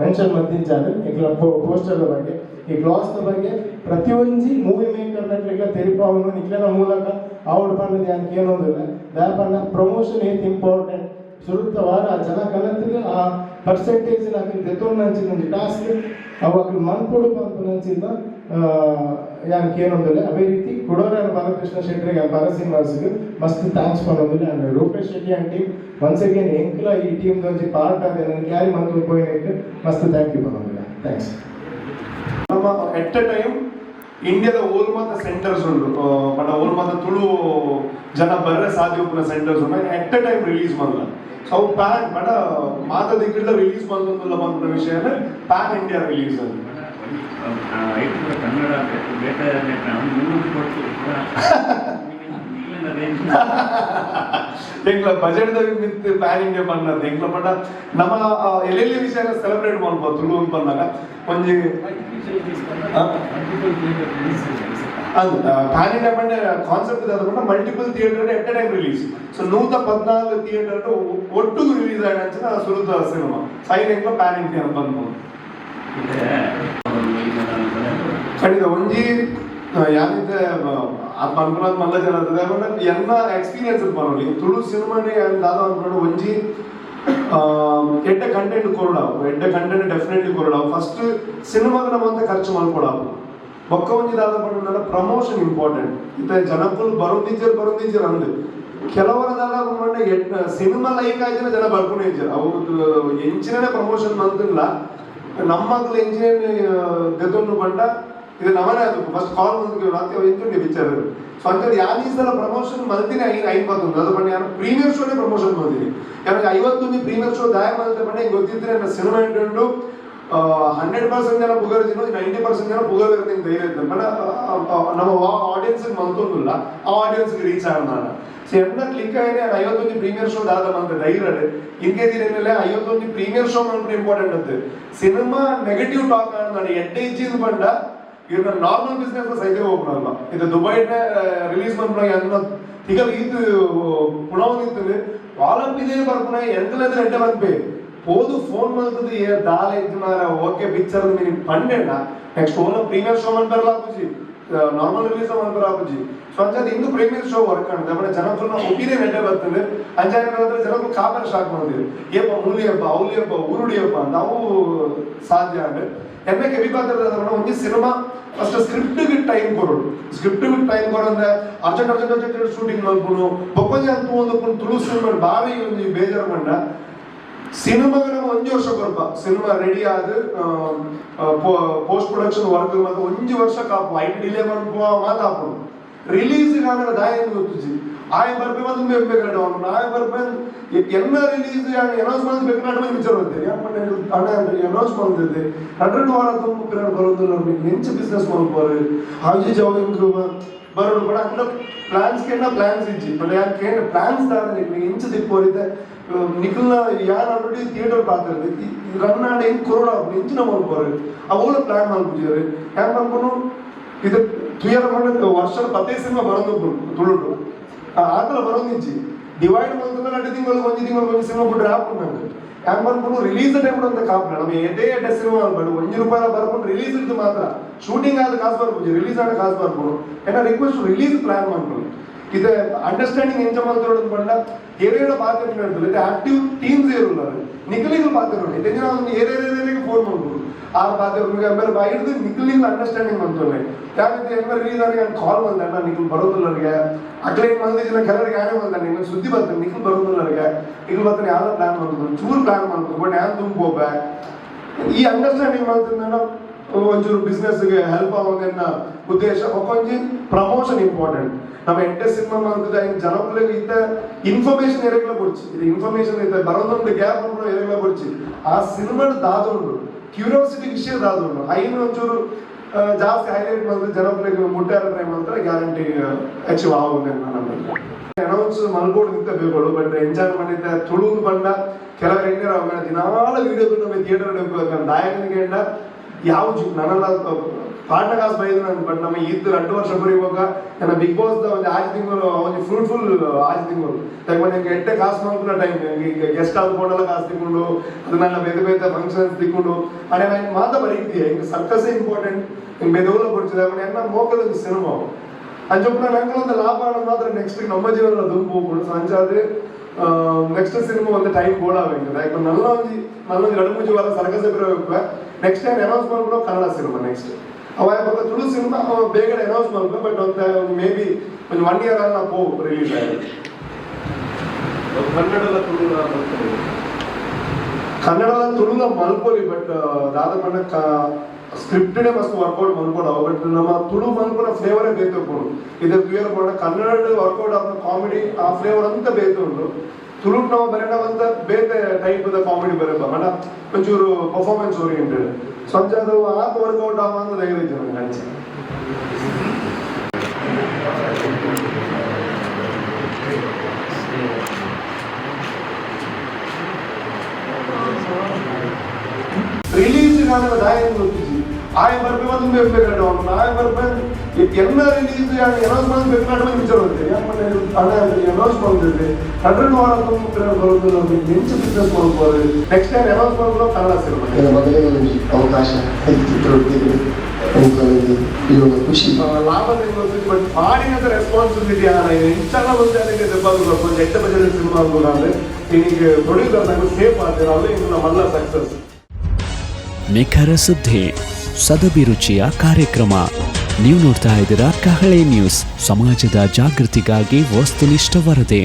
ಮೆನ್ಷನ್ ಮಂತಿಂಚಾನೆ ಎಂಕ್ಲ ಪೋಸ್ಟರ್ದ ಬಗ್ಗೆ. ಈ ಕ್ಲಾಸ್ನ ಬಗ್ಗೆ ಪ್ರತಿಯೊಂಜಿ ಮೂವಿ ಮೇಕರ್ ನಕ್ಲೆಗ್ಲ ತೆರಿಪಾವುನು ನಿಕ್ಲೆನ ಮೂಲಕ. ಅವಡು ಪಂಡದ ಯಾನ್ ಕೇನೊಂದಿಲ್ಲ. ದಾಯೆ ಪ್ರಮೋಷನ್ ಏತ್ ಇಂಪಾರ್ಟೆಂಟ್. ಸುರುತ್ತ ವಾರ ಆ ಜನ ಕನತ್ತಿಗೆ ಆ ಪರ್ಸೆಂಟೇಜ್ ಅಕ್ಲು ದೆತ್ತೊಂದು ಒಂಜಿ ಟಾಸ್ಕ್ ಅವು ಅಕ್ಲು ಮನ್ಪೊಡು ಪನ್ಪುನಂಚಿನ ಯಾನ್ ಕೇನೊಂದಿಲ್ಲ. ಅದೇ ರೀತಿ ಕುಡೋರ ಬಾಲಕೃಷ್ಣ ಶೆಟ್ಟರಿಗೆ, ಭರತ್ ಸಿನಿಮಾಸ್ಗೆ ಮಸ್ತ್ thanks ಪನ್ನೊಂದಿಲ್ಲ. And Rupesh Shetty and team, once again ಎಂಕ್ಲ ಈ ಟೀಮ್ ಒಂಜಿ ಪಾರ್ಟ್ ಆದ ಕ್ಯಾರಿ ಮಂತು ಪೋಯಿನಕ್ಕೆ ಮಸ್ತ್ thank you ಪನ್ನೊಂದಿಲ್ಲ. Thanks. ನಮ್ಮ at a time ಇಂಡಿಯಾದ ಓಲ್ ಮಾತ ಸೆಂಟರ್ಸ್ ಉಂಡು ಬಟ್ ಓಲ್ ಮಾತ ತುಳು ಜನ ಬರ್ರೆ ಸಾಧ್ಯ ಉಪ್ಪುನ ಸೆಂಟರ್ಸ್ ಉಂಡು, at a time release ಮಲ್ಲ. ಸೊ ಅವು ಪ್ಯಾನ್ ಬಟ್ ಮಾತ ದಿಕ್ಕಿಡ್ಲ ರಿಲೀಸ್ ಮಲ್ತೊಂದುಲ್ಲ ಪನ್ಪಿನ ವಿಷಯ, PAN India release ಅಂತ. ಐಟ್ ಪೂರ ಕನ್ನಡ ಬೇತೆ 300 ಕೊಡ್ತು. ರೇಂಜ್ ಎಂಕ್ಲ budget the with PAN India ಪನ್ನದು. ಎಂಕ್ಲ ಪಂಡ ನಮ್ಮ ಎಲ್ಲೆಲ್ಲಿ ವಿಷಯ ಸೆಲೆಬ್ರೇಟ್ ಮಾಡ್ಬೋದು ತುಳು ಅಂತ ಬಂದಾಗ ಒಂಜಿ ಅದು ಪ್ಯಾನ್ ಇಂಡಿಯಾ ಪಂಡ ಕಾನ್ಸೆಪ್ಟ್ ದಾದ ಪಂಡ multiple theatre at a time release. So 114 theatre ಒಟ್ಟುಗು ರಿಲೀಸ್ ಆಯ್ತು ಸುರುತ ಸಿನಿಮಾ ಸೈನ್ ಎಂಕ್ಲ ಪ್ಯಾನ್ ಇಂಡಿಯಾ ಬಂದು. ಖಂಡಿತ ಒಂಜಿ ಯಾನಿತ್ತೆ ಆತ್ಮ ಅನ್ಪುನಾತ್ ಮಲ್ಲ ಜನ ಆತದೆ. ಪಂಡ ಎನ್ನ ಎಕ್ಸ್ಪೀರಿಯನ್ಸ್ ಪನೊಲಿ, ತುಳು ಸಿನಿಮಾನೇ ದಾದ ಅನ್ಕೊಂಡು ಒಂಜಿ ಎಡ್ಡೆ ಕಂಟೆಂಟ್ ಕೊರಡಾವು, ಎಡ್ಡೆ ಕಂಟೆಂಟ್ ಡೆಫಿನೆಟ್ಲಿ ಕೊರಡಾವು. ಫಸ್ಟ್ ಸಿನಿಮಾಗ ನಮ್ಮ ಅಂತ ಖರ್ಚು ಮಲ್ಕೊಡಾವು. ಬೊಕ್ಕ ಒಂಜಿ ದಾದ ಪಂಡ ಪ್ರಮೋಷನ್ ಇಂಪಾರ್ಟೆಂಟ್. ಇತ್ತೆ ಜನಕ್ಕುಲು ಬರೋದಿಜ್ಜರ್ ಬರೋದಿಜ್ಜರ್ ಅಂದ್ ಕೆಲವರ ದಾದ ಪಂಡ ಸಿನಿಮಾ ಲೈಕ್ ಆಯ್ತಿನ ಜನ ಬರ್ಕೊಂಡು ಇಜ್ಜರ್. ಅವು ಎಂಚಿನ ಪ್ರಮೋಷನ್ ಮಂತಿಲ್ಲ. ನಮ್ಮಗ್ಲು ಎಂಜಿನಿಯರ್ ದೆತೊಂದು ಪಂಡ ಇದು ನಮನೆ ಅದು ಫಸ್ಟ್ ಕಾಲ್ ಬಂದು ರಾತ್ರಿ ಎಂತುಂಡಿ ಪಿಕ್ಚರ್. ಸೊ ಅಂಚ ಯಾನ್ ಈ ಸಲ ಪ್ರಮೋಷನ್ ಮಲ್ತಿನಿ ಐನ್ ಐನ್ ಬತ್ತುಂಡು. ಅದು ಪಂಡ ಯಾನು ಪ್ರೀಮಿಯರ್ ಶೋನೇ ಪ್ರಮೋಷನ್ ಮಲ್ತಿನಿ. ಯಾಕಂದ್ರೆ 51 ಪ್ರೀಮಿಯರ್ ಶೋ ದಾಯ ಮಲ್ತೆ ಪಂಡ ಹಿಂಗೆ ಗೊತ್ತಿದ್ರೆ ನನ್ನ ಸಿನಿಮಾ ಉಂಟು 100% ಜನ ಪುಗರ್ಜಿನ, 90% ಜನ ಪುಗರ್ ಧೈರ್ಯ ಇತ್ತು. ಬಟ್ ನಮ್ಮ ಆಡಿಯನ್ಸ್ ಮಲ್ತೊಂದಿಲ್ಲ, ಆ ಆಡಿಯನ್ಸ್ ರೀಚ್ ಆಗೋಣ. ಸೊ ಎನ್ನ ಕ್ಲಿಕ್ ಆಗಿದೆ 51 ಪ್ರೀಮಿಯರ್ ಶೋ ದಾದ ಮಂತ ಧೈರ್ಯ ಇನ್ಕೇಸ್ ಏನಿಲ್ಲ 51 ಪ್ರೀಮಿಯರ್ ಶೋ ಮಲ್ಪುನ ಇಂಪಾರ್ಟೆಂಟ್ ಅಂತ. Cinema negative talk ನಾನು ಎಡ್ಡೆ ಇಚ್ಚಿದ ಬಂಡ ಇವ್ರನ್ನ ನಾರ್ಮಲ್ ಬಿಸ್ನೆಸ್ ಸೈತೆ ಹೋಗ್ನಲ್ಲ. ಇದು ದುಬೈನ ರಿಲೀಸ್ ಮನ್ಪುನ ಅನ್ನ ತಿಗಲ್ ಇದು ಪುಣವನಿತ್ತದೆ ವಾಲಂಪ್ ಇದೇ ಬರ್ಪುನ ಎಂಕಲೆದ್ರೆ ಎಡ್ಡೆ ಮನ್ಪೆ ಪೋದು ಫೋನ್ ಮಲ್ತದ ಏ ದಾಲ ಇದ್ದು ಮಾರ ಓಕೆ ಪಿಕ್ಚರ್ ಮಿನಿ ಪಂಡೆಣ್ಣ. ನೆಕ್ಸ್ಟ್ ಓಲ ಪ್ರೀಮಿಯರ್ ಶೋ ಮನ್ಪೆರ್ಲ ಆಪುಜಿ, ನಾರ್ಮಲ್ ರಿಲೀಸ್ ಮನ್ಪೆರ ಆಪುಜಿ. ಸೊ ಅಂಚಾದ ಇಂದು premiere show work ಆಂಡ್ ನಮ್ಮ ಜನಕ್ಕುಲ್ನ ಒಪಿನಿಯನ್ ಎಡ್ಡೆ ಬರ್ತದೆ. ಅಂಚಾದ ಜನಕ್ಕೂ ಕಾಪರ ಸ್ಟಾರ್ಟ್ ಮಾಡ್ತೀವಿ, ಏಪ ಮೂಲಿಯಪ್ಪ ಅವಲಿಯಪ್ಪ ಊರುಡಿಯಪ್ಪ ನಾವು ಸಾಧ್ಯ ಅಂದ್ರೆ ಎಮ್ಮೆ ಕೆಬಿ ಪಾತ್ರದ ಒಂಜಿ cinema first script time ಕೊರೊಡು. ಸ್ಕ್ರಿಪ್ಟ್ ಟೈಮ್ ಕೊರಂದೆ urgent urgent urgent shooting ಮಲ್ಪುನು ಬೊಕ್ಕೊಂಜಿ ಅಂತ ಒಂದು ತುಳು ಸಿನಿಮಾ ಬಾರಿ ಒಂಜಿ ಬೇಜಾರು ಮಂಡ. ಸಿನಿಮಾಗ ನಮ್ಮ ಒಂಜಿ ವರ್ಷ ಕೊರ್ಪ ಸಿನಿಮಾ ರೆಡಿ ಆದ್ post production work ಮತ್ತೆ ಒಂಜಿ ವರ್ಷ ಕಾಪು ಐಟ್ ಡಿಲೇ ಮನ್ಪುವ ಮಾತಾಪುನು. ರಿಲೀಸ್ ಕಾನಗ ದಾಯ ಗೊತ್ತುಜಿ. ಆಯ್ ಬರ್ಪೆ ಮತ್ತು ಬೇಕಾಡ ಆಯ್ ಬರ್ಪೆ ಎನ್ನ ರಿಲೀಸ್ ಅನೌನ್ಸ್ ಮಾಡಿದ್ ಬೇಕಾಡ ಪಿಕ್ಚರ್ ಬಂತೆ ಯಾನ್ ಪಂಡ ಅಣ್ಣ ಅನೌನ್ಸ್ ಮಾಡಿದ್ದೆ 2 ವಾರ ತುಂಬ ಪಿರಿಯಡ್ ಬರೋದಿಲ್ಲ. ನಿಂಚ ಬಿಸ್ನೆಸ್ ಮಲ್ಪುವರು ಹಾಜಿ ಜಾವಿಂಗ್ ಬರೋಡು. ಬಟ್ ಅక్కడ ಪ್ಲಾನ್ಸ್ ಕೇಂದ್ರ ಪ್ಲಾನ್ಸ್ ಇಜ್ಜಿ. ಬಟ್ ಯಾನ್ ಕೇಂದ್ರ ಪ್ಲಾನ್ಸ್ ದಾದ ಇಂಚ ದಿಪ್ಪೋರಿದ್ದೆ ನಿಖಲ್ನ ಯಾನ್ ಆಲ್ರೆಡಿ ಥಿಯೇಟರ್ ಪಾತಿರ್ದೆ ರನ್ ಆಂಡ ಹೆಂಗ್ ಕೊರೋನಾ ಇಂಚಿನ ಮಲ್ಪುವರು ಅವುಲ ಪ್ಲಾನ್ ಮಲ್ಪುಜಾರು. ಯಾನ್ ಮಲ್ಪುನು ಇದು ತುಯರ ಮಂಡ ವರ್ಷದ ಪತ್ತೆ ಸಿನಿಮಾ ಬರೋದು ತುಳುಟು ಆತಲ ಬರೋದಿಜ್ಜಿ. ಡಿವೈಡ್ ಮಲ್ತಂದ್ರೆ 2 ತಿಂಗಳು ಒಂಜಿ ತಿಂಗಳು ಒಂಜಿ ಸಿನಿಮಾ ಬಿಟ್ರೆ ಆಪುಂಡು ನಂಗೆ. ಯಾನ್ ಮಲ್ಪುನು ರಿಲೀಸ್ ಟೈಮ್ ಅಂತ ಕಾಪುನ ನಮ್ಮ ಎಡ್ಡೆ ಎಡ್ಡೆ ಸಿನಿಮಾ ಅನ್ಬೇಡ ₹1 ಬರ್ಕೊಂಡು ರಿಲೀಸ್ ಇದ್ದು ಮಾತ್ರ ಶೂಟಿಂಗ್ ಆದ ಕಾಸು ಬರ್ಪುಜಿ, ರಿಲೀಸ್ ಆದ ಕಾಸು ಬರ್ಪುನು. ಏನ request release plan ಮಲ್ಪುನು. ಇದು ಅಂಡರ್ಸ್ಟ್ಯಾಂಡಿಂಗ್ ಎಂಚ ಮಲ್ತೊಡು ಪಂಡ ಏರಿಯಾಡ ಪಾತ್ರ ಇದು ಆಕ್ಟಿವ್ ಟೀಮ್ಸ್ ಏರುಲ್ಲ ನಿಖಲಿಗೆ ಪಾತ್ರ ಇದು ಒಂದು ಏರಿಯಾ ಫೋನ್ ಮಲ್ಪುನು ಆರು ಪಾತ್ರ ಆಮೇಲೆ ಬಾಯಿಡ್ದು ನಿಖಲಿಗೆ ಅಂಡರ್ಸ್ಟ್ಯಾಂಡಿಂಗ್ ಮಂತೊಲ್ಲೆ. ಯಾಕಂದ್ರೆ ಹೆಂಗ ರಿಲೀಸ್ ಆಗಿ ಕಾಲ್ ಬಂದ ನಿಖಲ್ ಬರೋದಿಲ್ಲರಿಗೆ ಅಗ್ಲೇ ಮಂದಿಲ್ಲ ಕೆಲವರಿಗೆ ಯಾರೇ ಬಂದ ನಿಮ್ಗೆ ಸುದ್ದಿ ಬರ್ತದೆ ನಿಖಲ್ ಬರೋದಿಲ್ಲರಿಗೆ ನಿಖಲ್ ಬರ್ತಾನೆ ಯಾವ್ದೋ ಪ್ಲಾನ್ ಮಾಡ್ತದೆ ಚೂರು ಪ್ಲಾನ್ ಮಾಡ್ತದೆ. ಬಟ್ ಯಾರು ತುಂಬೋಬೆ ಈ ಅಂಡರ್ಸ್ಟ್ಯಾಂಡಿಂಗ್ ಮಾಡ್ತಂದ್ರೆ ಒಂಚೂರು ಬಿಸ್ನೆಸ್ಗೆ ಹೆಲ್ಪ್ ಆಗೋದನ್ನ ಉದ್ದೇಶ. ಒಂಜಿ ಪ್ರಮೋಷನ್ ಇಂಪಾರ್ಟೆಂಟ್. ನಮ್ಮ ಎಂಟೆ ಸಿನಿಮಾ ಮಾಡ್ತಿದ್ದೆ ಜನಗಳಿಗೆ ಇದ್ದ ಇನ್ಫಾರ್ಮೇಶನ್ ಎರೆಗಳ ಕೊಡ್ಚಿ. ಇದು ಇನ್ಫಾರ್ಮೇಶನ್ ಇದ್ದ ಬರೋದೊಂದು ಗ್ಯಾಪ್ ಎರೆಗಳ ಕೊಡ್ಚಿ. ಆ ಸಿನಿಮಾ ದಾದೊಂಡು ಕ್ಯೂರಿಯಾಸಿಟಿ ವಿಷಯ ದಾದೊಂಡು ಐನು ಒಂಚೂರು ಜಾಸ್ತಿ ಹೈಲೈಟ್ ಮಾಡಿದ್ರೆ ಜನಗಳಿಗೆ ಮುಟ್ಟಾರ ಟ್ರೈ ಮಾಡಿದ್ರೆ ಗ್ಯಾರಂಟಿ ಅಚೀವ್ ಆಗುತ್ತೆ. ನನ್ನ ಅನೌನ್ಸ್ ಮಲ್ಬೋರ್ಡ್ ನಿಂತ ಬೇಕು. ಬಟ್ ಎಂಜಾಯ್ ಮಾಡಿದ್ದೆ ತುಳುದು ಬಂಡ ಕೆಲವರು ಹೆಂಗಾರ ಅವಾಗ ದಿನಾಲ ವಿಡಿಯೋ ನಮ್ಮ ಥಿಯೇಟರ್ ದಾಯಕನಿಗೆ ಎಂಡ ಯಾವ ನನ್ನೆಲ್ಲ ಪಾಠ ಕಾಸು ಬೈದು ನಾನು. ಬಟ್ ನಮ್ಮ ಇದ್ದು 2 ವರ್ಷ ಬರೆಯುವಾಗ ನನ್ನ ಬಿಗ್ ಬಾಸ್ ಒಂದು 6 ತಿಂಗಳು ಒಂದು ಫ್ರೂಟ್ಫುಲ್ 6 ತಿಂಗಳು ತಗೊಂಡು ನಿಮ್ಗೆ ಎಟ್ಟೆ ಕಾಸು ಮಾಡ್కున్న ಟೈಮ್ ಈಗ ಗೆಸ್ಟ್ ಆದ್ಕೊಂಡೆಲ್ಲ ಕಾಸು ತಿಕ್ಕೊಂಡು ಅದು ನನ್ನ ಬೇರೆ ಬೇರೆ ಫಂಕ್ಷನ್ಸ್ ತಿಕ್ಕೊಂಡು ಅದೇ ನಾನು ಮಾತಾ ಬರೀತೀಯ. ಈಗ ಸರ್ಕಸ್ ಇಂಪಾರ್ಟೆಂಟ್ ಹಿಂಗೆ ಬೇರೆ ಕೊಡ್ತಿದ್ದೆ. ಬಟ್ ಎನ್ನ ಮೋಕದ ಸಿನಿಮಾ ಅಂಚೊಪ್ಪುನ ನಂಗೆ ಲಾಭ ಆಡ ಮಾತ್ರ ನೆಕ್ಸ್ಟ್ ನಮ್ಮ ಜೀವನ ದುಂಬು ಹೋಗ್ಬೋದು. ಸೊ ಅಂಚಾದ ನೆಕ್ಸ್ಟ್ ಸಿನಿಮಾ ಒಂದು ಟೈಮ್ ಬೋಡಾವೆಂಗೆ ಲೈಕ್ ನಲ್ಲ ಒಂಜಿ ನಲ್ಲ ಒಂಜಿ ರಡು ಮೂಜಿ ವಾರ ಸರ್ಕಸ್ ಬರಬೇಕು. ನೆಕ್ಸ್ಟ್ ಟೈಮ್ ಅನೌನ್ಸ್ ಮಾಡ್ಬಿಡೋ ಕನ್ನಡ ಸಿನಿಮಾ ನೆಕ್ಸ್ಟ್. ಅವ ಬೊಕ್ಕ ತುಳು ಸಿನಿಮಾ ಅವ ಬೇಗ ಅನೌನ್ಸ್ ಮಾಡ್ಬೇಕು, ಬಟ್ ಒಂದು ಮೇ ಬಿ ಒಂದು ಒನ್ ಇಯರ್ ಅಲ್ಲ ಪೋ ರಿಲೀಸ್ ಆಗಿದೆ. ಕನ್ನಡದ ತುಳು ಬರ್ತದೆ? ಕನ್ನಡದ ತುಳುನ ಮಲ್ಪೊಲಿ, ಬಟ್ ದಾದ ಪಂಡ ಸ್ಕ್ರಿಪ್ಟೇ ಮಸ್ತ್ ವರ್ಕೌಟ್ ಮಲ್ಪೊಡು. ಬಟ್ ನಮ್ಮ ತುಳು ಮಲ್ಪುನ ಫ್ಲೇವರೇ ಬೇತೆ ಉಪ್ಪುಂಡು. ಇದು ಕ್ಲಿಯರ್ ಪಂಡ ಕನ್ನಡ ವರ್ಕೌಟ್ ಆಪುನ ಕಾಮಿಡಿ ಆ ಫ್ಲೇವರ್ ಅಂತ ಬೇತೆ ಉಂಡು. ತುಳುಟ್ ನಾವು ಬರೆನವಂತ ಬೇತೆ ಟೈಪ್ ದ ಕಾಮಿಡಿ ಬರೆಪ ಪಂಡ ಒಂಚೂರು ಪರ್ಫಾರ್ಮೆನ್ಸ್ ಓರಿಯೆಂಟೆಡ್. ಸೊ ಅಂಚಾದ್ ಆತ್ ವರ್ಕೌಟ್ ಆವ ಅಂತ ಧೈರ್ಯ ಇಜ್ಜಿ ನಂಗೆ ಅಂಚ. ರಿಲೀಸ್ ನಾನು ದಾಯ ಗೊತ್ತಿಜಿ. ಆಯ್ ಬರ್ಪೆ ಒಂದು ಬೇಕಾಡ ಆಯ್ ಬರ್ಪೆ. ಎನ್ನ ರಿಲೀಸ್ ಅನೌನ್ಸ್ ಮಾಡಿ ಬೇಕಾಡ ಪಿಕ್ಚರ್ ಬಂತೆ ಅಣ್ಣ ಅನೌನ್ಸ್ ಮಾಡ್ತಿದ್ದೆ ಹಂಡ್ರೆಡ್ ವಾರ ಬರೋದು ನಮಗೆ ಮಿಂಚು ಬಿಸ್ನೆಸ್ ಮಾಡ್ಬೋದು. ನೆಕ್ಸ್ಟ್ ಟೈಮ್ ಅನೌನ್ಸ್ ಮಾಡ್ಬಿಡೋ ಕನ್ನಡ ಸಿನಿಮಾ. ನನ್ನ ಮಗನಿಗೆ ಒಂದು ಅವಕಾಶ ಈ ಚಿತ್ರೊಟ್ಟಿಗೆ ಅನುಕೂಲ ಇವಾಗ ಖುಷಿ. ಲಾಭ ಬಟ್ ಮಾಡಿನದ ರೆಸ್ಪಾನ್ಸಿಬಿಲಿಟಿ ಆನ ಇಂಚಲ ಒಂದು ಅದಕ್ಕೆ ದೆಬ್ಬಾದು కొంచెం ಎಟ್ಟ ಬಜೆಟ್ ಸಿನಿಮಾ ಅನ್ಬೋದಾದ್ರೆ ಈಗ ಪ್ರೊಡ್ಯೂಸರ್ ನಂಗೆ ಸೇಫ್ ಆಗ್ತಾರೆ. ಅವೇ ಇನ್ನು ಮಲ್ಲ ಸಕ್ಸಸ್. ನಿಖರ ಸುದ್ದಿ, ಸದಭಿರುಚಿಯ ಕಾರ್ಯಕ್ರಮ. ನೀವು ನೋಡ್ತಾ ಇದ್ದೀರಾ ಕಹಳೆ ನ್ಯೂಸ್, ಸಮಾಜದ ಜಾಗೃತಿಗಾಗಿ ವಸ್ತುನಿಷ್ಠ ವರದಿ.